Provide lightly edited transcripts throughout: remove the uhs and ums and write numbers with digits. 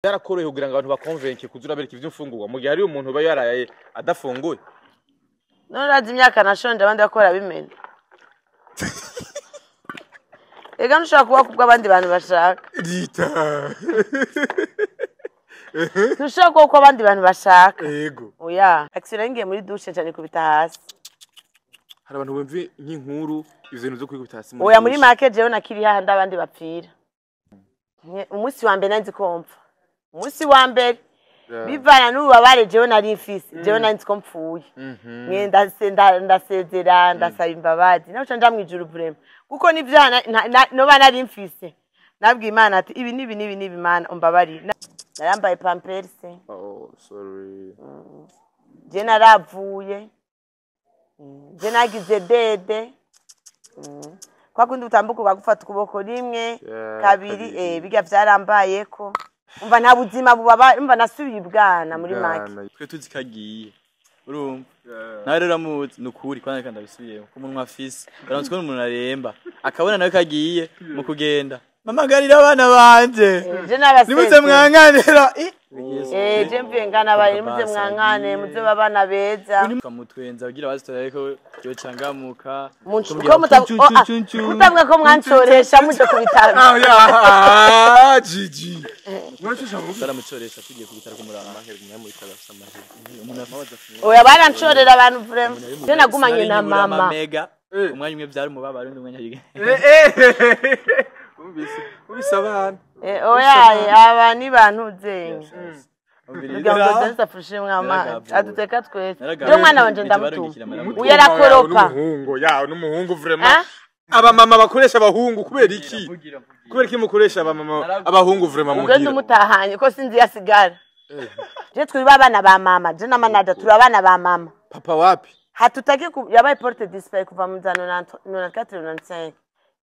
Byarakoroheye kugira ngo abantu bakonvenke kuza urabereka ivy'imfungurwa mu gihe hariyo umuntu uba yaraye adafunguye. None urazi imyaka nashonje abandi bakora bimena. Ega ntushobora kuba kubwo abandi bantu bashaka. Rita. Ntushobora kuba uko abandi bantu bashaka. Ego. Oya, taxi nari ngiye muri douche nca nikubita hasi. Hari abantu bumva nk'inkuru ivyo bintu vyo kwikubita hasi. Oya, muri make jewe nakiri hahandi abandi bapfira. Umunsi wa mbere nari nzi ko mpfa. Umunsi wa mbere bivana n'ububabare jewe nari mfise, jewe nari nzi ko mpfuye. Ndasezera, ndasaba imbabazi, nawe nja mw'ijuru vraiment, kuko n'ivyaha noba nari mfise, nabwiye Imana ati ibi n'ibi n'ibi n'ibi, Imana umbabarire. Narambaye pampers. Oh, sorry. Je naravuye. Je nagize dede. Kwa kundi utambuka ukagufata ukuboko rimwe, kabiri, kabiri. Birya vyarambayeko. Umva, nta buzima bubaba, umva, nasubiye ibwana muri make. Bwana. Twe tuzi ko agiye, urumva nawe rero uramuzi, ni ukuri kandi kandi ndabisubiyemo ko umunwa afise, uramutse kubona umuntu aremba akabona nawe ko agiye mu kugenda, mpamagarira abana banje Je nimuze nabasezera. mwanganira. Je mvuye ngana bari muze mwankane, muze babana beza. Tukamutwenza kugira bazitora, ariko yocangamuka. Ko oh, ah, mutabwa ko mwancoresha muje ku bitaro. Ah, ya, Gigi. Baramucoresha tugiye ku bitaro kumuraba. Oya, barancorera abantu vraiment. Je nagumanye na mama. Mega umwanya umwe byari umubabaro, undi mwanya Umvise, umvise abana. Oya, aba ni bantu zenye. Kugira ngo Denise afushimwe amazi Naragavuye. aduteka twese. Naragavuye. Je umwana wanje Nije ndamutuma. barungikira amaramuko. Uyu arakoropa. N'umuhungu, ya, n'umuhungu vraiment. Ah? Abamama bakoresha abahungu kubera iki? Kubera iki mukoresha abamama abahungu vraiment Ugende muhira? umutahanye ko sinzi yasigara. Je turi abana ba mama, je na manager turi abana ba mama. Papa wapi? Hatutaki yabaye porté disparu kuva mu za 94, 95.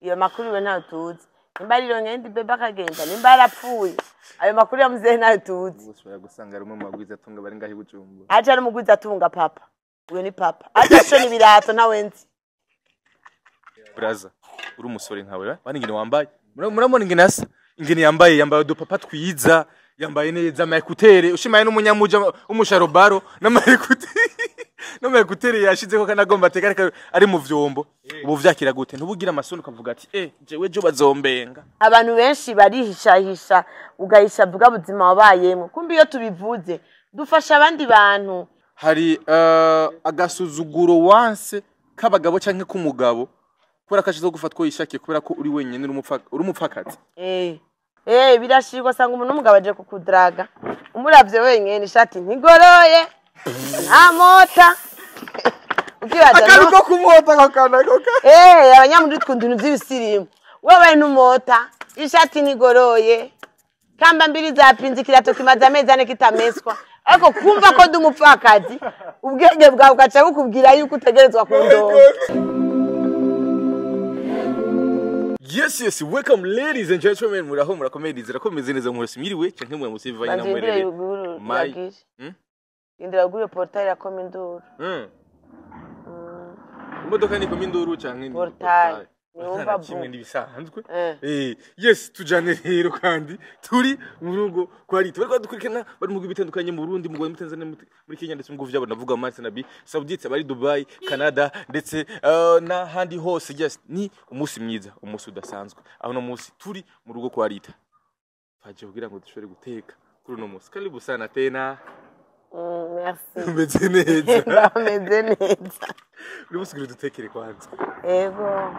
Iyo makuru we ntayo tuzi. Nimba arironke indi bebe akagenda, nimba yarapfuye. Ayo makuru ya muzehe ntayo tuzi. Ushobora gusanga ari umwe mu bagwiza atunga bari ngaho i Bujumbura. Aje ari umugwiza atunga papa. Uyo ni papa. Aje ashona ibirato ntawe nzi. Braza, uri umusore nkawe, bani ingene wambaye. Murabona ingene asa? Ingene yambaye, yambaye udupapa twiza, yambaye neza ama écouteurs, ushimaye n'umunyamuja umusharobaro n'ama écouteurs. N'ama écouteurs yashizeko kanagomba ateka ariko ari mu vyombo. Ubu vyakira gute? Ntubugira amasoni ukavuga ati jewe jo bazombenga. Abantu benshi barihishahisha, ugahisha bwa buzima wabayemo. Kumbe iyo tubivuze dufasha abandi bantu. Hari agasuzuguro wanse k'abagabo canke k'umugabo kubera ko ashize gufatwa yishakiye, kubera ko uri wenyine, uri umupfakazi. Birashirwa, asanga umuntu w'umugabo aje kukudraga, umuravye wenyene ishati ntigoroye, nta mota, ukibaza Akantu no ko kumota ako kantu ako kantu. Abanyamuri twunda ibintu vy'ibisirimu, wabaye ntumota, ishati ntigoroye, kamba mbiri zapinze, ikirato kimaze amezi 4 kitameswa, ariko kumva ko ndi umupfakazi, ubwenge bwawe bugaca bukubwira yuko utegerezwa kundonga. Yes, welcome ladies and gentlemen. Muraho, murakomeye, nizera ko mumeze neza mwese, mwiriwe canke mwe bivanye na Banza indira mwerere. yuguru. My Iragije. Hmm? Indira yuguru, portail irakoma induru. Imodoka ni koma induru canke ni Portail. Nta Niwumva na kimwe bu. n'ibisanzwe. Eh. Yes, tujane rero kandi turi mu rugo kwa Rita. Bariko badukurikirana bari mu bihugu bitandukanye, mu Burundi, mu Rwanda, muri Tanzania, muri Kenya ndetse mu bihugu vyabo, ndavuga Mali, Arabie Saoudite, abari Dubai, Canada ndetse n'ahandi hose. Yes, ni umunsi mwiza, umunsi udasanzwe. Aho no munsi turi mu rugo kwa Rita. Twaje kugira ngo dushobore guteka kuri uno munsi. Karibu sana tena. Merci. Umeze neza? Ndameze neza. Uri munsi kugira dutekere kwanza. Ego.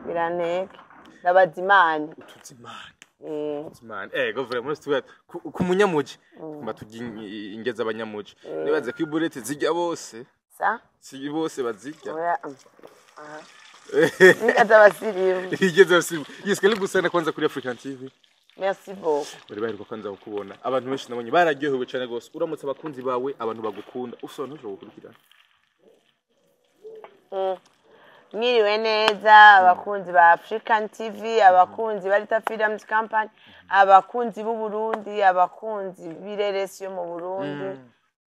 Biranteke. Ndabaza Imana. Utuzi Imana. Eh. Imana. Ego vraiment tuba ku munyamuji. Kumba turya indya z'abanyamuji. Nibaze ko iburete zijya bose. Sa? Si bose bazirya. Oya. Aha. Indya z'abasirimu. Indya z'abasirimu. Yes, karibu sana kwanza kuri African TV. Merci beaucoup. Bari baheruka kwanza kukubona. Abantu benshi nabonye bararyohewe cyane gose. Uramutse abakunzi bawe, abantu bagukunda. Ufite abantu bashobora gukurikirana. Mwiriwe neza abakunzi ba African TV, abakunzi ba Rita Freedoms Company, abakunzi b'u Burundi, abakunzi b'ireresi yo mu Burundi.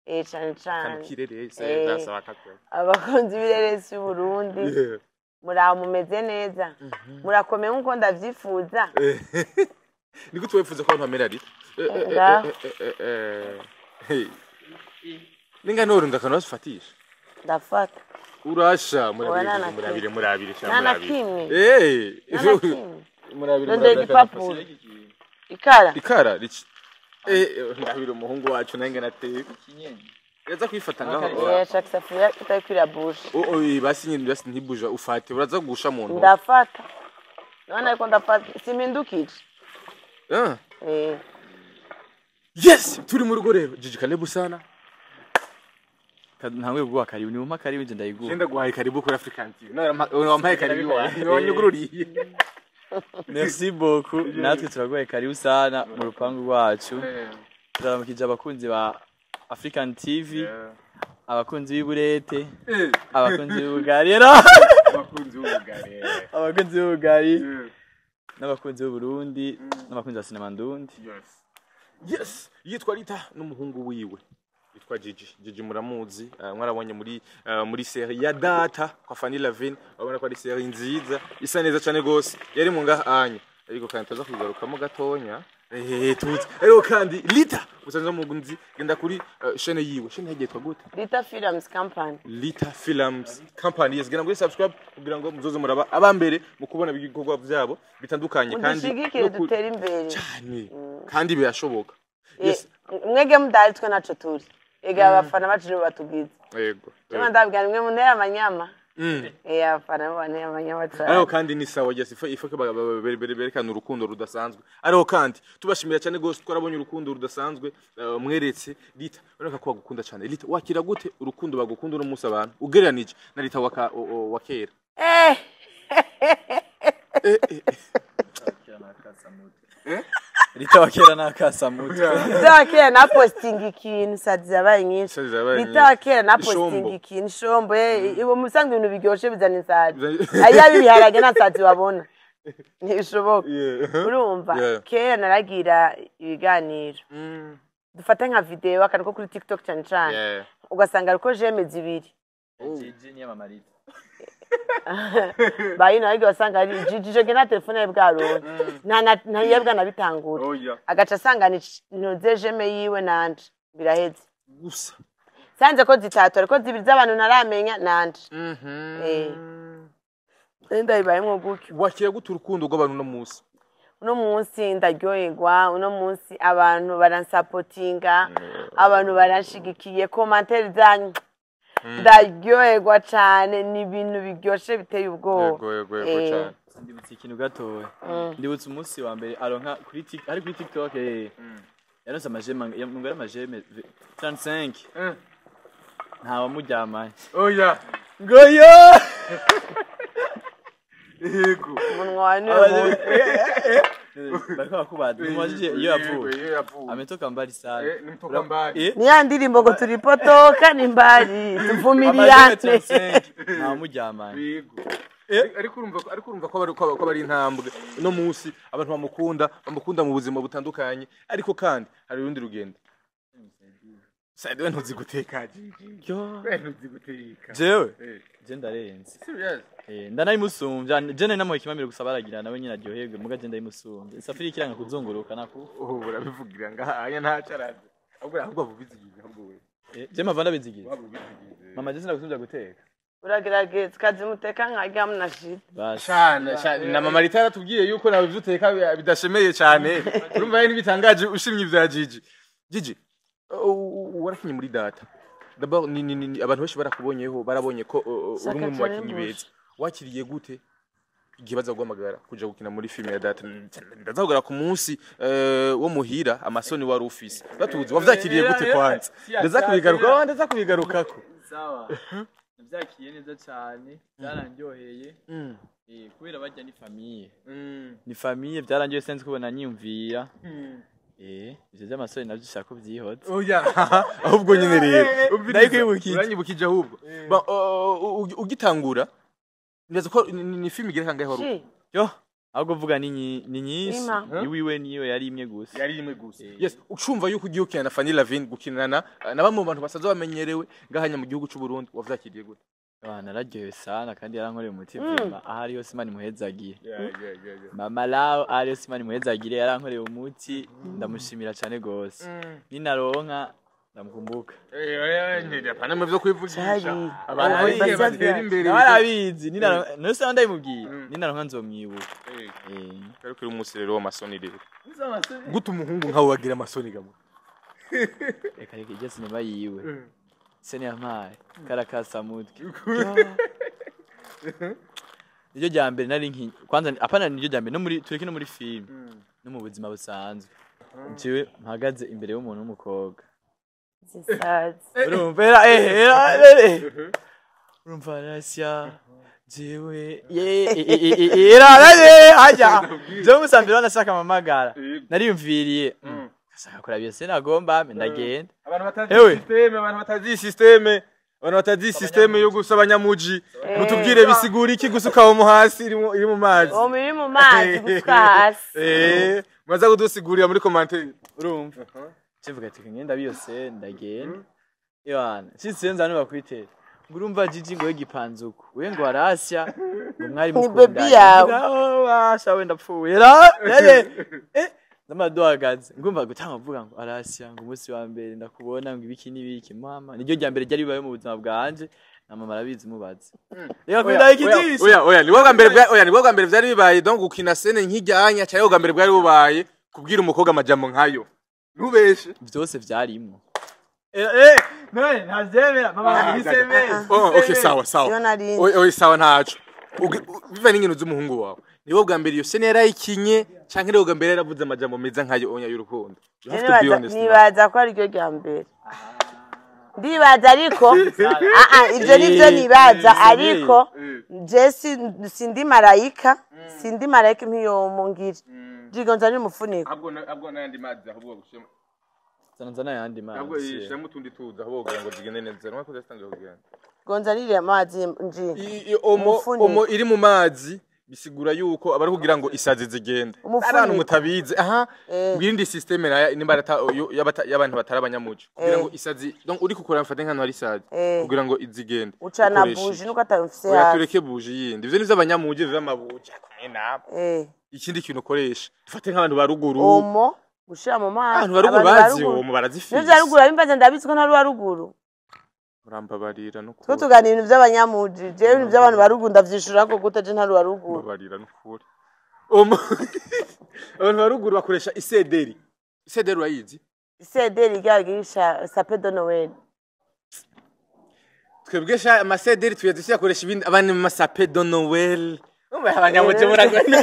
Cane Kandi cane. kirerese byasaba kakwe. Abakunzi b'ireresi y'u Burundi. Muraho, mumeze neza? Murakomeye nkuko ndavyifuza? Ni gute wifuza ko abantu bamera Rita? Ngaho. Hey. Ninga norunda akantu basifatisha. Ndafata. Urasha. Oya, Murabire. nta na Murabire, murabire sha. Nta na Murabire. kimwe. Nta na kimwe. Murabire. Rondera Murabire. igipapuro, ikara. Ikara rici. Ndabire umuhungu wacu nange nateka yaza kwifata ngaho. Shaka isafuriya itariko irabusha. Oh, oh, basi nyine, basi ntibuja, ufate uraza gusha mu ntoki. Ndafata none, ariko ndafata simpindukije. Ah. Eh. Yes, turi mu rugo rero. Gigi, karibu sana. Ntangwe kuguha karibu, niwumpa karibu nje ndayiguha. Genda guhaye karibu kuri African TV. Nawe wampaye karibu, wanyugururiye. Merci beaucoup, natwe turaguhaye karibu sana mu rupangu rwacu. Turaramukije abakunzi ba African TV, abakunzi b'iburete, abakunzi b'ubugari, Abakunzi b'ubugari. Abakunzi b'ubugari n'abakunzi b'Uburundi n'abakunzi ba sinema ndundi. Yes, yitwa Rita n'umuhungu wiwe yitwa Gigi. Gigi muramuzi, mwarabonye muri série ya Data kwa Fanny Lavin. Urabona ko ari série nziza, isa neza cyane gose, yari mu ngaha anya, ariko kandi tuza kugarukamo gatonya. Tuzi ariko kandi Rita usanzwe mugunzi, genda kuri chaîne yiwe. Chaîne yagiye yitwa gute? Rita Films Company. Lita Films Company, yes. Genda muri subscribe kugira ngo muzoze muraba abambere mu kubona ibikorwa byabo bitandukanye kandi Mudushigikire, no dutere imbere. Cyane, kandi birashoboka. Yes. Mwege mudahari twe naco turi. Ega abafana bacu nibo batugize. Yego. Cuma ndabwira nimwe muntera amanyama. Abafana bo bantera amanyama Ariko cane. kandi ni sawa, yes, ife ko berekana urukundo rudasanzwe. Ariko kandi tubashimira cyane gose, twarabonye urukundo rudasanzwe mweretse Rita. Urabona ko bagukunda cyane. Rita, wakira gute urukundo bagukunda uno munsi abantu, ugereranije na Rita wa kera? Rita wa kera n'akasamutwe. Rita wa kera napostinga ikintu, sazi zabaye nyinshi. Sazi zabaye Rita wa nyinshi. kera napostinga Ishombo. ikintu, ishombo. Ibo musanzwe ibintu biryoshe bizana insazi. Ayaba ibiharage nta nsazi wabona, ntibishoboka. Urumva, kera naragira ibiganiro, dufate nka video, akantu ko kuri TikTok cyane cyane, ugasanga ariko j'aime zibiri. Gigi niyo mama Rita. Bayino ariko wasanga ari Gigi joge na telefone ye bwaronke nta yebwa nabitangura. Oya. Agaca asanga ni ntuze j'aime yiwe nanje biraheze. Gusa. Sanze ko zitatu, ariko zibiri z'abantu ntaramenya nanje. Ndabibayemwo gutyo. Wakira gute urukundo rw'abantu uno munsi? Uno munsi ndaryoherwa. Uno munsi abantu baransapotinga, abantu baranshigikiye, commentaires zanyu ndaryoherwa cane, ni ibintu biryoshe biteye ubwoba. Yego, cyane. Ndibutse ikintu gatoya. Ndibutse umunsi wa mbere aronka kuri ari kuri TikTok, yaronse ama j'aime ngo ari ama j'aime 35, nta wamuryamanye. Oya. Ngo yo. Yego. Umunwa wawe niwe mubi. Bariko bakubaza umubajije iyo yavuye. Iyo yavuye. Ametoka mbali sana. Nimtoka mbali. Ni ya ndirimbo ngo tulipotoka ni mbali, tuvumiliane. Ama j'aime 35, nta wamuryamanye. Yego. Ariko urumva ko bari intambwe uno munsi, abantu bamukunda mu buzima butandukanye, ariko kandi hari urundi rugendo. Saidi, we ntuzi guteka Gigi. Yo. We ntuzi guteka. Jewe je ndarenze. Serious? Ndanayimusumbya je, nari namuha ikimamiro gusa baragira nawe nyine aryoherwe, muga je ndayimusumbya, isafuriya ikiranga kuzunguruka naku. Oh, urabivugira ngaha anya ntaco arazi. Ahubwo avubizigize ahubwo we. Je mpava ndabizigize. Wabubizigize. Mama, je sinagusumbya guteka. Uragerageza ukazimuteka nkarya munashira. Basi. Cyane cyane, na mama Rita yaratubwiye yuko nawe ivyo uteka bidashemeye cyane. Urumva rero ntibitangaje ushimye ivya Gigi. Gigi, warakinye muri Data. D'abord ni abantu benshi barakubonyeho, barabonye ko uri umwe mu bakinyi beza. Wakiriye gute igihe baza guhamagara kuja gukina muri filime ya Data? Ndazakugara ku munsi wo muhira, amasoni wari ufise. Batuzi wavyakiriye gute kwanza? Ndaza kubigarukako. Sawa, navyakiriye neza cyane, byarandyoheye. Kubera barya ni famille, ni famille, byarangiye sinzi kubona nyiyumvira. Ivyo vy'amasore navyo ushaka kuvyihota. Oya, ahubwo nyine rero Ndakwibukije. Uranyibukije ahubwo. Ba, ugitangura nibaza ko ni filime igira kangahe wari? Shi. Yo, ahubwo vuga ni ni nyinshi. Ima. Iwiwe niyo yari imwe gusa. Yari imwe gusa. Yes, ucumva yuko ugiye gukina na Fanny Lavine, gukinana na bamwe mu bantu basanzwe bamenyerewe ngahanya mu gihugu cy'u Burundi, wavyakiriye gute? Nararyohewe sana kandi yarankoreye umuti vraiment. Ahari hose Imana imuhezagiye. Mama Lao, ahari hose Imana imuhezagire, yarankoreye umuti, ndamushimira cyane gose. Ninaronka ndamukumbuka. Apana mu byo kwivugisha. Cari. Abantu Oh, hariya basavya. batera imbere. Nawe arabizi, ninaronka nose ndabimubwiye, ninaronka nzomwibuka. Ariko uri umunsi rero w'amasoni rero. Gute umuhungu nkawe wagira amasoni gamwe? Reka reka, iryo sinema yiwe se niyampaye karakasamutwe, niryo rya mbere nari nki kwanza. Apana niryo rya mbere, no muri tureke, no muri film, no mu buzima busanzwe, jewe mpagaze imbere y'umuntu w'umukobwa. Zisazi. Urumva era era urumva rasya jewe ye era hajya jewe musambira banashaka amamagara, nariyumviriye ashaka kuraba iyo sinagomba ndagenda. Abantu batazi Ewe. système, abantu batazi système, abantu batazi système yo gusa abanyamuji, mutubwire bisigura iki gusuka mu hasi iri mu mazi? Uwo iri mu mazi, gusuka hasi. Maza kudusigurira muri commentaire. Urumva kivuga ati ngenda biyose ndagenda Yohana sinsenza hano bakwitera ngo urumva Gigi ngo y'igipanzuko we ngo arasya ngo mwari Ni mukundanye. baby yawe. Oh, basha wenda pfuye ra eh ndamaduhagaze ngumva gutanga mvuga ngo arasya ngo umunsi wa mbere ndakubona ngo ibiki n'ibiki, mama niryo rya mbere ryari bibaye mu buzima bwanje, na mama arabizi, mubaze reka kunda ikijisho. Oya oya, ni bwa mbere oya, ni bwa mbere vyari bibaye donc gukina scène nk'ijyanya cyangwa bwa mbere bwari bubaye kubwira umukobwa amajambo nkayo? Ntubeshe. Byose vyarimwo, none ntavyemera mama ntisemeye. Oh, okay, sawa sawa. Iyo nari Oya oya, sawa, ntaco. Biva n'ingeno z'umuhungu wawe, nibo bwa mbere iyo scène yarayikinye canke nibo bwa mbere yaravuze amajambo meza nkayo onya y'urukundo? You have to be honest now. Nibaza ko ariryo rya mbere, ndibaza, ariko ivyo nivyo nibaza, ariko je sindi marayika, sindi marayika mpiyomungira jigonza n'umufuniko. Ahubwo n'ayandi mazi, ahubwo gushema. Zana zana ayandi Ahubwo mazi. yishiramo utundi tuzi ahubwo kugira ngo zigende neza, nuko zatangiye kugenda. Gonza ririya amazi nji. Omo. Umufuniko. Omo iri mu mazi bisigura yuko abari kugira ngo isazi zigende. Umufuniko. Abantu mutabizi aha, ngirindi système nayo nimba y'abantu batari abanyamuco kugira ngo isazi, donc uri kukora mfate nk'ahantu hari isazi, kugira ngo izigende ucana ukoresha buji iki? Nuko atamfise Oya, hafi. tureke buji yindi, ivyo ni vy'abanyamuji vy'amabuji kumwe nabo. Ikindi kintu ukoresha, dufate nk'abantu ba ruguru. Omo gushira mu mazi. Abantu ba ruguru Abantu ba bazi ruguru. omo barazifise. Nivyo vya ruguru abimbaza, ndabizi ko ntari uwa ruguru. Murambabarira no Two kuri. tuganira ibintu vy'abanyamuji, jewe ibintu vy'abantu ba ruguru ndavyishura ko gute? Je ntari uwa ruguru. Mbabarira n'ukuri. Omo abantu ba ruguru bakoresha isederi. Isederi urayizi? Isederi ryagirisha sapin de Noël. Twebwe sha amasederi tuyazi tuyakoresha ibindi, abandi mu ma sapin de Noël. Umva abanyamuji muragana.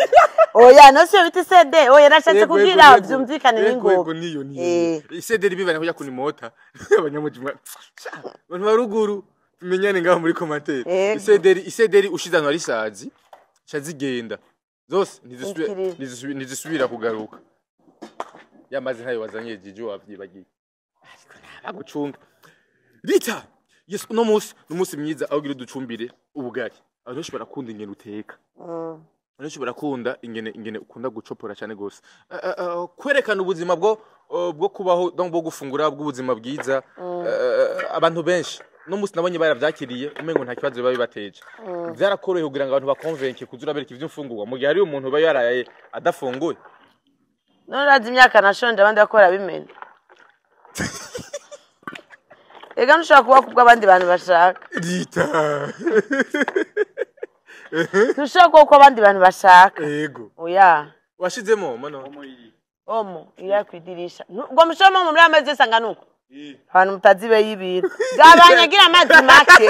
Oya, no siyo bita isederi, oya, nashatse Yego, yego, kugira yego. vyumvikane Yego, n'ingoga. yego, niyo niyo. Isederi bibana kujya kunimota. Abanyamuji sha, abantu ba ruguru tumenyane ngaho muri commentaire. Yego. Isederi ushize ahantu hari isazi ca zigenda zose, ntizisubira. Ikiriri. Ntizisubira kugaruka. Yamaze ntayo wazanye Jiji, wavyibagiye, ariko ntabagucunga Rita. Yes, uno munsi ni umunsi mwiza aho ugira uducumbire ubugari. Abantu benshi barakunda ingene uteka. Abantu benshi barakunda ingene ukunda gucopora cyane gose. Kwerekana ubuzima bwo kubaho, donc bwo gufungura, bw'ubuzima bwiza. Abantu benshi no munsi nabonye baravyakiriye umengo nta kibazo biba bibateje. Vyarakoroheye kugira ngo abantu bakonvenke kuza urabereka ivy'imfungurwa mu gihe hari umuntu uba yaraye adafunguye? None urazi imyaka nashonje abandi bakora bimena? Ega ntushobora kuba kubwo abandi bantu bashaka. Rita. Ntushobora kuba uko abandi bantu bashaka. Ego. Oya. Washizemo mano? Omo iri kwidirisha ngo mushiremo muri amazi yose angana uko, abantu mutazi be y'ibintu gabanyagira amazi make.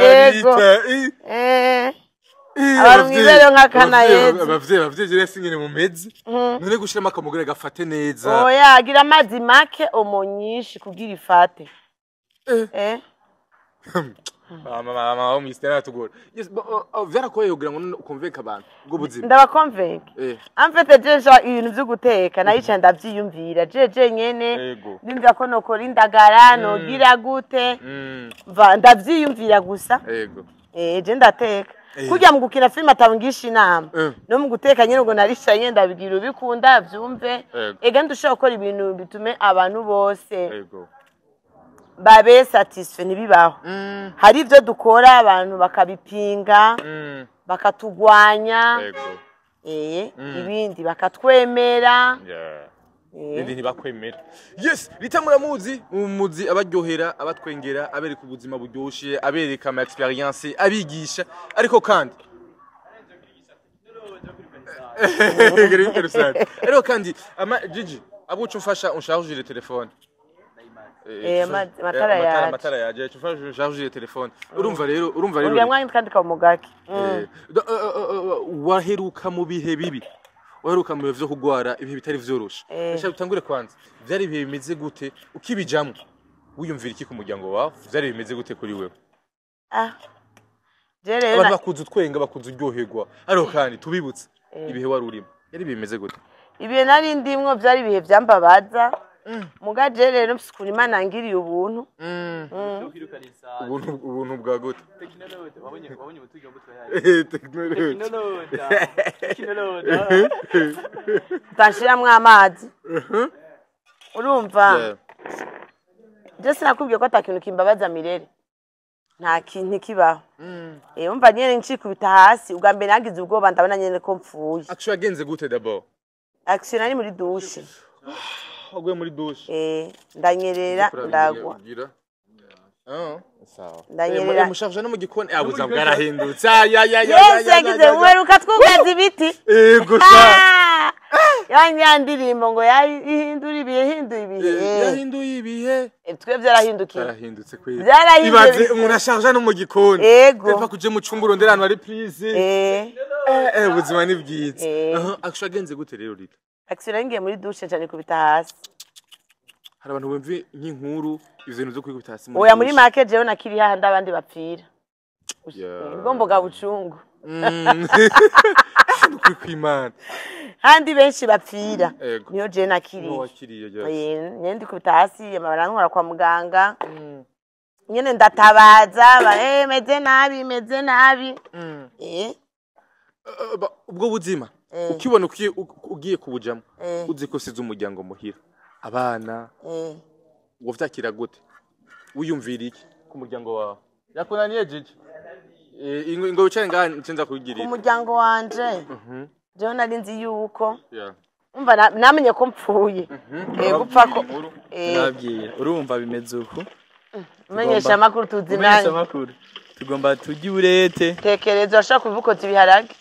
Ego. Rita. Abantu mwizere nk'akana Yezu. Abavyeyi rero singene mumeze none gushiramo akamugore gafate neza. Oya, agira amazi make, omo nyinshi kugira ifate. Mama mama wo mistera atugora. Yes, oh, vyarakoye kugira ngo none ukonvenke abantu ubwo buzima? Ndabakonvenke. Amfete jeje ibintu vyo guteka nayica ndavyiyumvira jeje nyene. Ndumva ko nokora indagara, nogira gute. Mva ndavyiyumvira gusa. Je ndateka. Kurya mu gukina filime atabungisha inama. No mu guteka nyene ubwo narisha nyene ndabigira ubikunda vyumve. Ega ndushobora gukora ibintu bitume abantu bose. Babe satisfait, ntibibaho. Hari ibyo dukora abantu bakabipinga, bakatugwanya, ibindi bakatwemera. Ibindi ntibakwemera. Yes, Rita muramuzi, umuzi abaryohera, abatwengera, abereka ubuzima buryoshe, abereka ama experience, abigisha, ariko kandi ariko kandi ama Gigi abuca umfasha unsharge le téléphone. Amatara yaje. Amatara yaje, umfasha unsharge le téléphone. Urumva rero Ongera mwanya twandika mu gake. Waheruka mu bihe bibi, waheruka mu bihe vyo kugwara, ibihe bitari vyoroshe. Ndashaka utangure kwanza, vyari ibihe bimeze gute ukibijamwo? Wiyumvira iki ku muryango wawe? Vyari bimeze gute kuri wewe? Ah, je rero Abantu bakuze utwenga, bakuze uryoherwa, ariko kandi tubibutse ibihe wari urimo, yari bimeze gute? Ibihe nari ndimwo byari ibihe byambabaza. Muga je rero mfise ukuntu Imana yangiriye ubuntu. Ubuntu bwa gute? Tekinoloji, wabonye ubutunzi bwo Technology. Tekinoloji. Utanshiramwo amazi, urumva? Yeah. Je sinakubwiye ko ata kintu kimbabaza mirere, nta kintu kibaho. Umva nyene ncikubita hasi ubwa mbere nagize ubwoba, ndabona nyene ko mpfuye. Action yagenze gute d'abord? Action nari muri douche. Waguye muri douche? Ndanyerera, ndagwa. Ah, sawa. Ndanyerera. Musharje no mu gikoni. Ah, ubuzima bwarahindutse. Ay ay ay ay. Yesu yagize mweruka twugaza ibiti. Ego sha. Ah! Ya ndirimbo ngo yahindura ibihe, hindura ibihe. Yahinduye ibihe. Twe byarahindukiye. Byarahindutse kweli. Byarahindutse. Ibaze umuntu asharja no mu gikoni. Ego. Tepfa kuje mu cumba urondera ahantu hari prise. Ubuzima ni bwiza. Aha, action yagenze gute rero, Rita? Action nari ngiye muri douche cyane kubita hasi. Hari abantu bumva nk'inkuru ivyo bintu vyo kwikubita hasi. Oya, muri douche. Make jewe nakiri hahandi abandi bapfira. Nibwo mboga bucungu. Nukuri kw'Imana. Handi benshi bapfira. Ego. Niyo jewe nakiriye. Niho wakiriye, yes. Nyene ndikubita hasi, barantwara kwa muganga. Nyene ndatabaza, meze nabi, meze nabi. Ubwo buzima ukibona ugiye kubujamo, uzi ko usize umuryango muhira, abana, wavyakira gute? Wiyumvira iki ku muryango wawe? Yakunaniye Gigi? Ingo wicare ngaha nce nza Ku kugirira. muryango wanje, jewe nari nzi yuko umva namenye ko mpfuye. Gupfa ko Nababwira, urumva bimeze uku. Menyesha amakuru tuzi Umenyesha nani. amakuru, tugomba tujye urete. Tekereza urashobora kuvuga ukoza ibiharage.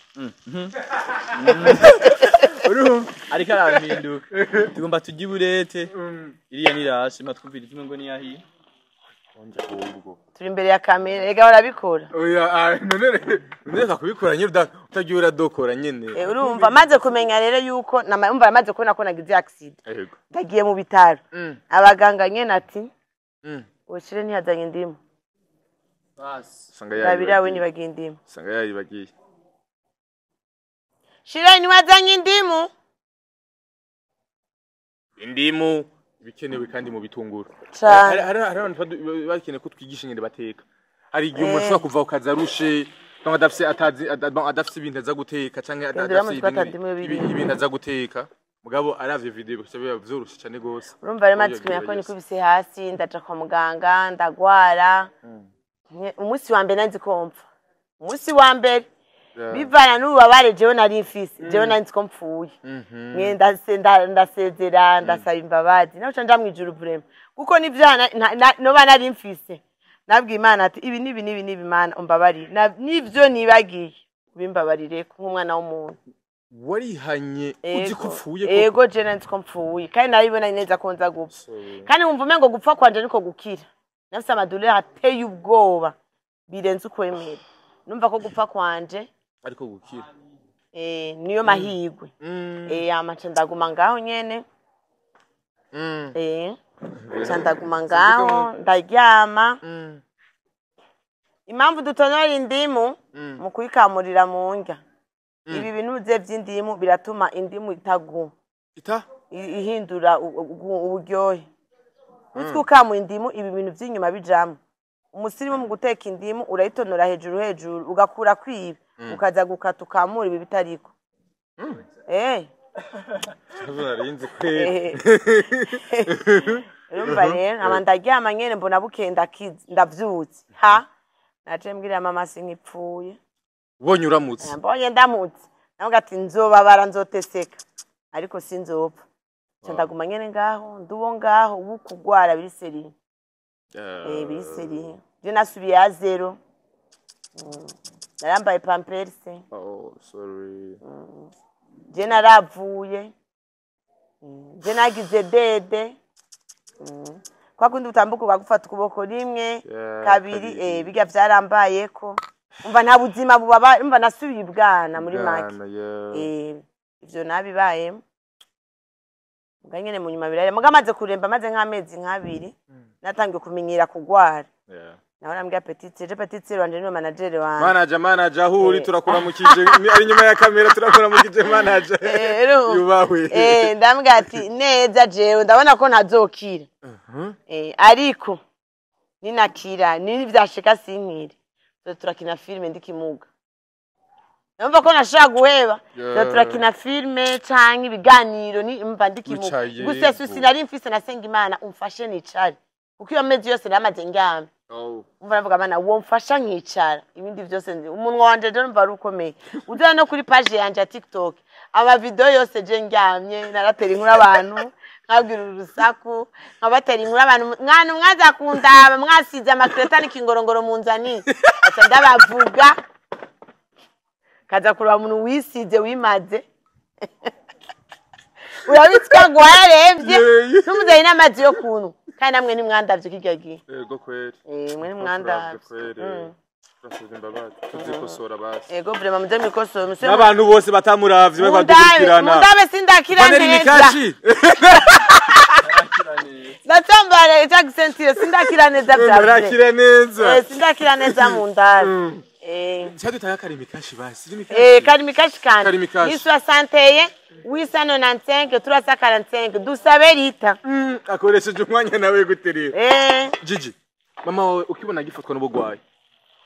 Urumva ariko arampinduka, tugomba tujye iburete iriya nirashe matwumvira izimwe ngo niyahiye. Turi imbere ya kamera, ega barabikora. Oya, none reka kubikora nyine, utagiye uradokora nyine. Urumva maze kumenya rero yuko umva maze kubona ko nagize accident, ndagiye mu bitaro, abaganga nyene ati ushire ntiyazanye indimu. Usanga Babiri awe yayibagiye. nibagiye indimu. Usanga yayibagiye. Shire ntiwazanye indimu. Indimu ibikenewe kandi mu bitunguru. Cane. Hari abantu bakeneye ko twigisha ingene bateka. Hari igihe umuntu ashobora kuva ku kazi arushe, cyangwa adafise atazi bon, adafise ibintu aza guteka, canke Gendera adafise mu twata ndimu bibiri. ibintu aza guteka, mugabo aravye video bica biba vyoroshe cane gose. Urumva rero maze kumenya ko nikubise hasi, ndaja kwa muganga, ndagwara. Umunsi wa mbere nari nzi ko mpfa umunsi wa mbere, bivana n'ububabare jewe nari mfise, jewe nari nzi ko mpfuye. Mwe ndasezera, ndasaba imbabazi, nawe nja mw'ijuru vraiment, kuko n'ivyaha noba nari mfise, nabwiye Imana ati ibi n'ibi n'ibi n'ibi, Imana umbabarire. N'ivyo nibagiye ubimbabarire nk'umwana w'umuntu. Warihanye uzi ko Ego. upfuye koko? Ego, je nari nzi ko mpfuye kandi narabibona neza ko nza gupfa, kandi wumva umengo gupfa kwanje niko gukira. Nafise ama douleurs ateye ubwoba birenze ukwemera, numva ko gupfa kwanje ariko gukira niyo mahirwe. Amaca ndaguma ngaho nyene. Nca ndaguma ngaho, ndaryama. Impamvu dutonora indimu mu kuyikamurira mu ndya, ibi binuze vy'indimu biratuma indimu itaguma. Ita Ihindura uburyohe. Utwo ukamuye indimu, ibi bintu vy'inyuma bijamwo. Umusirimu mu guteka indimu urayitonora hejuru hejuru, ugakura kwibi, ukaza gukata ukamura ibi bitariko. Narinzi kweli. Urumva rero nkaba ndaryama nyene, mbona bukeye ndakize, ndavyutse, ha, naje mbwira mama sinkipfuye. Ubonye uramutse. Mbonye ndamutse, navuga ati nzobabara, nzoteseka, ariko sinzopfa. Nca ndaguma nyene ngaho, nduwo ngaho ubu kugwara biri sérieux, biri sérieux. Je nasubiye à zéro. Narambaye pampers. Oh, sorry. Je naravuye. Je nagize dede. Kwa kundi utambuka ukagufata ukuboko rimwe, kabiri, kabiri. Birya vyarambayeko. Umva, nta buzima bubaba, umva, nasubiye ibwana muri make. Bwana, yeah. Ivyo nabibayemo. Muga nyene mu nyuma birahera. Muga maze kuremba, maze nk'amezi nk'abiri, natangiye kumenyera kugwara. Naho nambwira petite, je petite wanje niwe manager wanje. Manager, manager, aho uri turakuramukije, ari inyuma ya kamera, turakuramukije manager. Yubahwe. Ndambwira ati neza, jewe ndabona ko ntazokira. Ariko ninakira, nini vyashika sinkire, tuza turakina filime ndikimuga. Numva ko nashaka guheba. Tuza turakina filime canke ibiganiro, ni mva ndikimuga. Wicaye, Gusa yego. sinari mfise, nasenga Imana umfashe nicare, kuko iyo mezi yose namaze ndyamye. Oh. Umva, navuga Mana uwo mfasha nkicara, ibindi vyose nzi umunwa wanje je numva ari ukomeye. Uza no kuri page yanje ya TikTok, ama video yose je ndyamye, naratera inkuru abantu, nkabwira urusaku, nkabatera inkuru abantu, mwana mwaza kundaba mwasize amakreta n'ikingorongoro mu nzani, aca ndabavuga, kaza kuraba umuntu wisize wimaze, urabitswa ngo wararemvye, ntumuzanye n'amazi yo kunywa, kandi namwe ntimwandavye kirya gihe. Yego kweri. Mwe ntimwandavye. Kweri. Turasabye imbabazi. Tuzikosora basi. Ego, vraiment, muze mwikosore musubire N'abantu bose batamuravye bari mundabe badukurikirana. Mundabe, sindakira Vaneri neza. Mikashi. Ndacyambara cya gisentire, sindakira neza bya vrai. Murakira neza. Sindakira neza, mundabe. Cyadutaye akarimi kashi basi. Rimi kashi. Karimi kashi kandi. Karimi kashi. Ni 61 895 345, dusabe Rita. Akoresheje umwanya nawe guterera. Gigi, mama wawe ukibona agifatwa n'ubugwayi,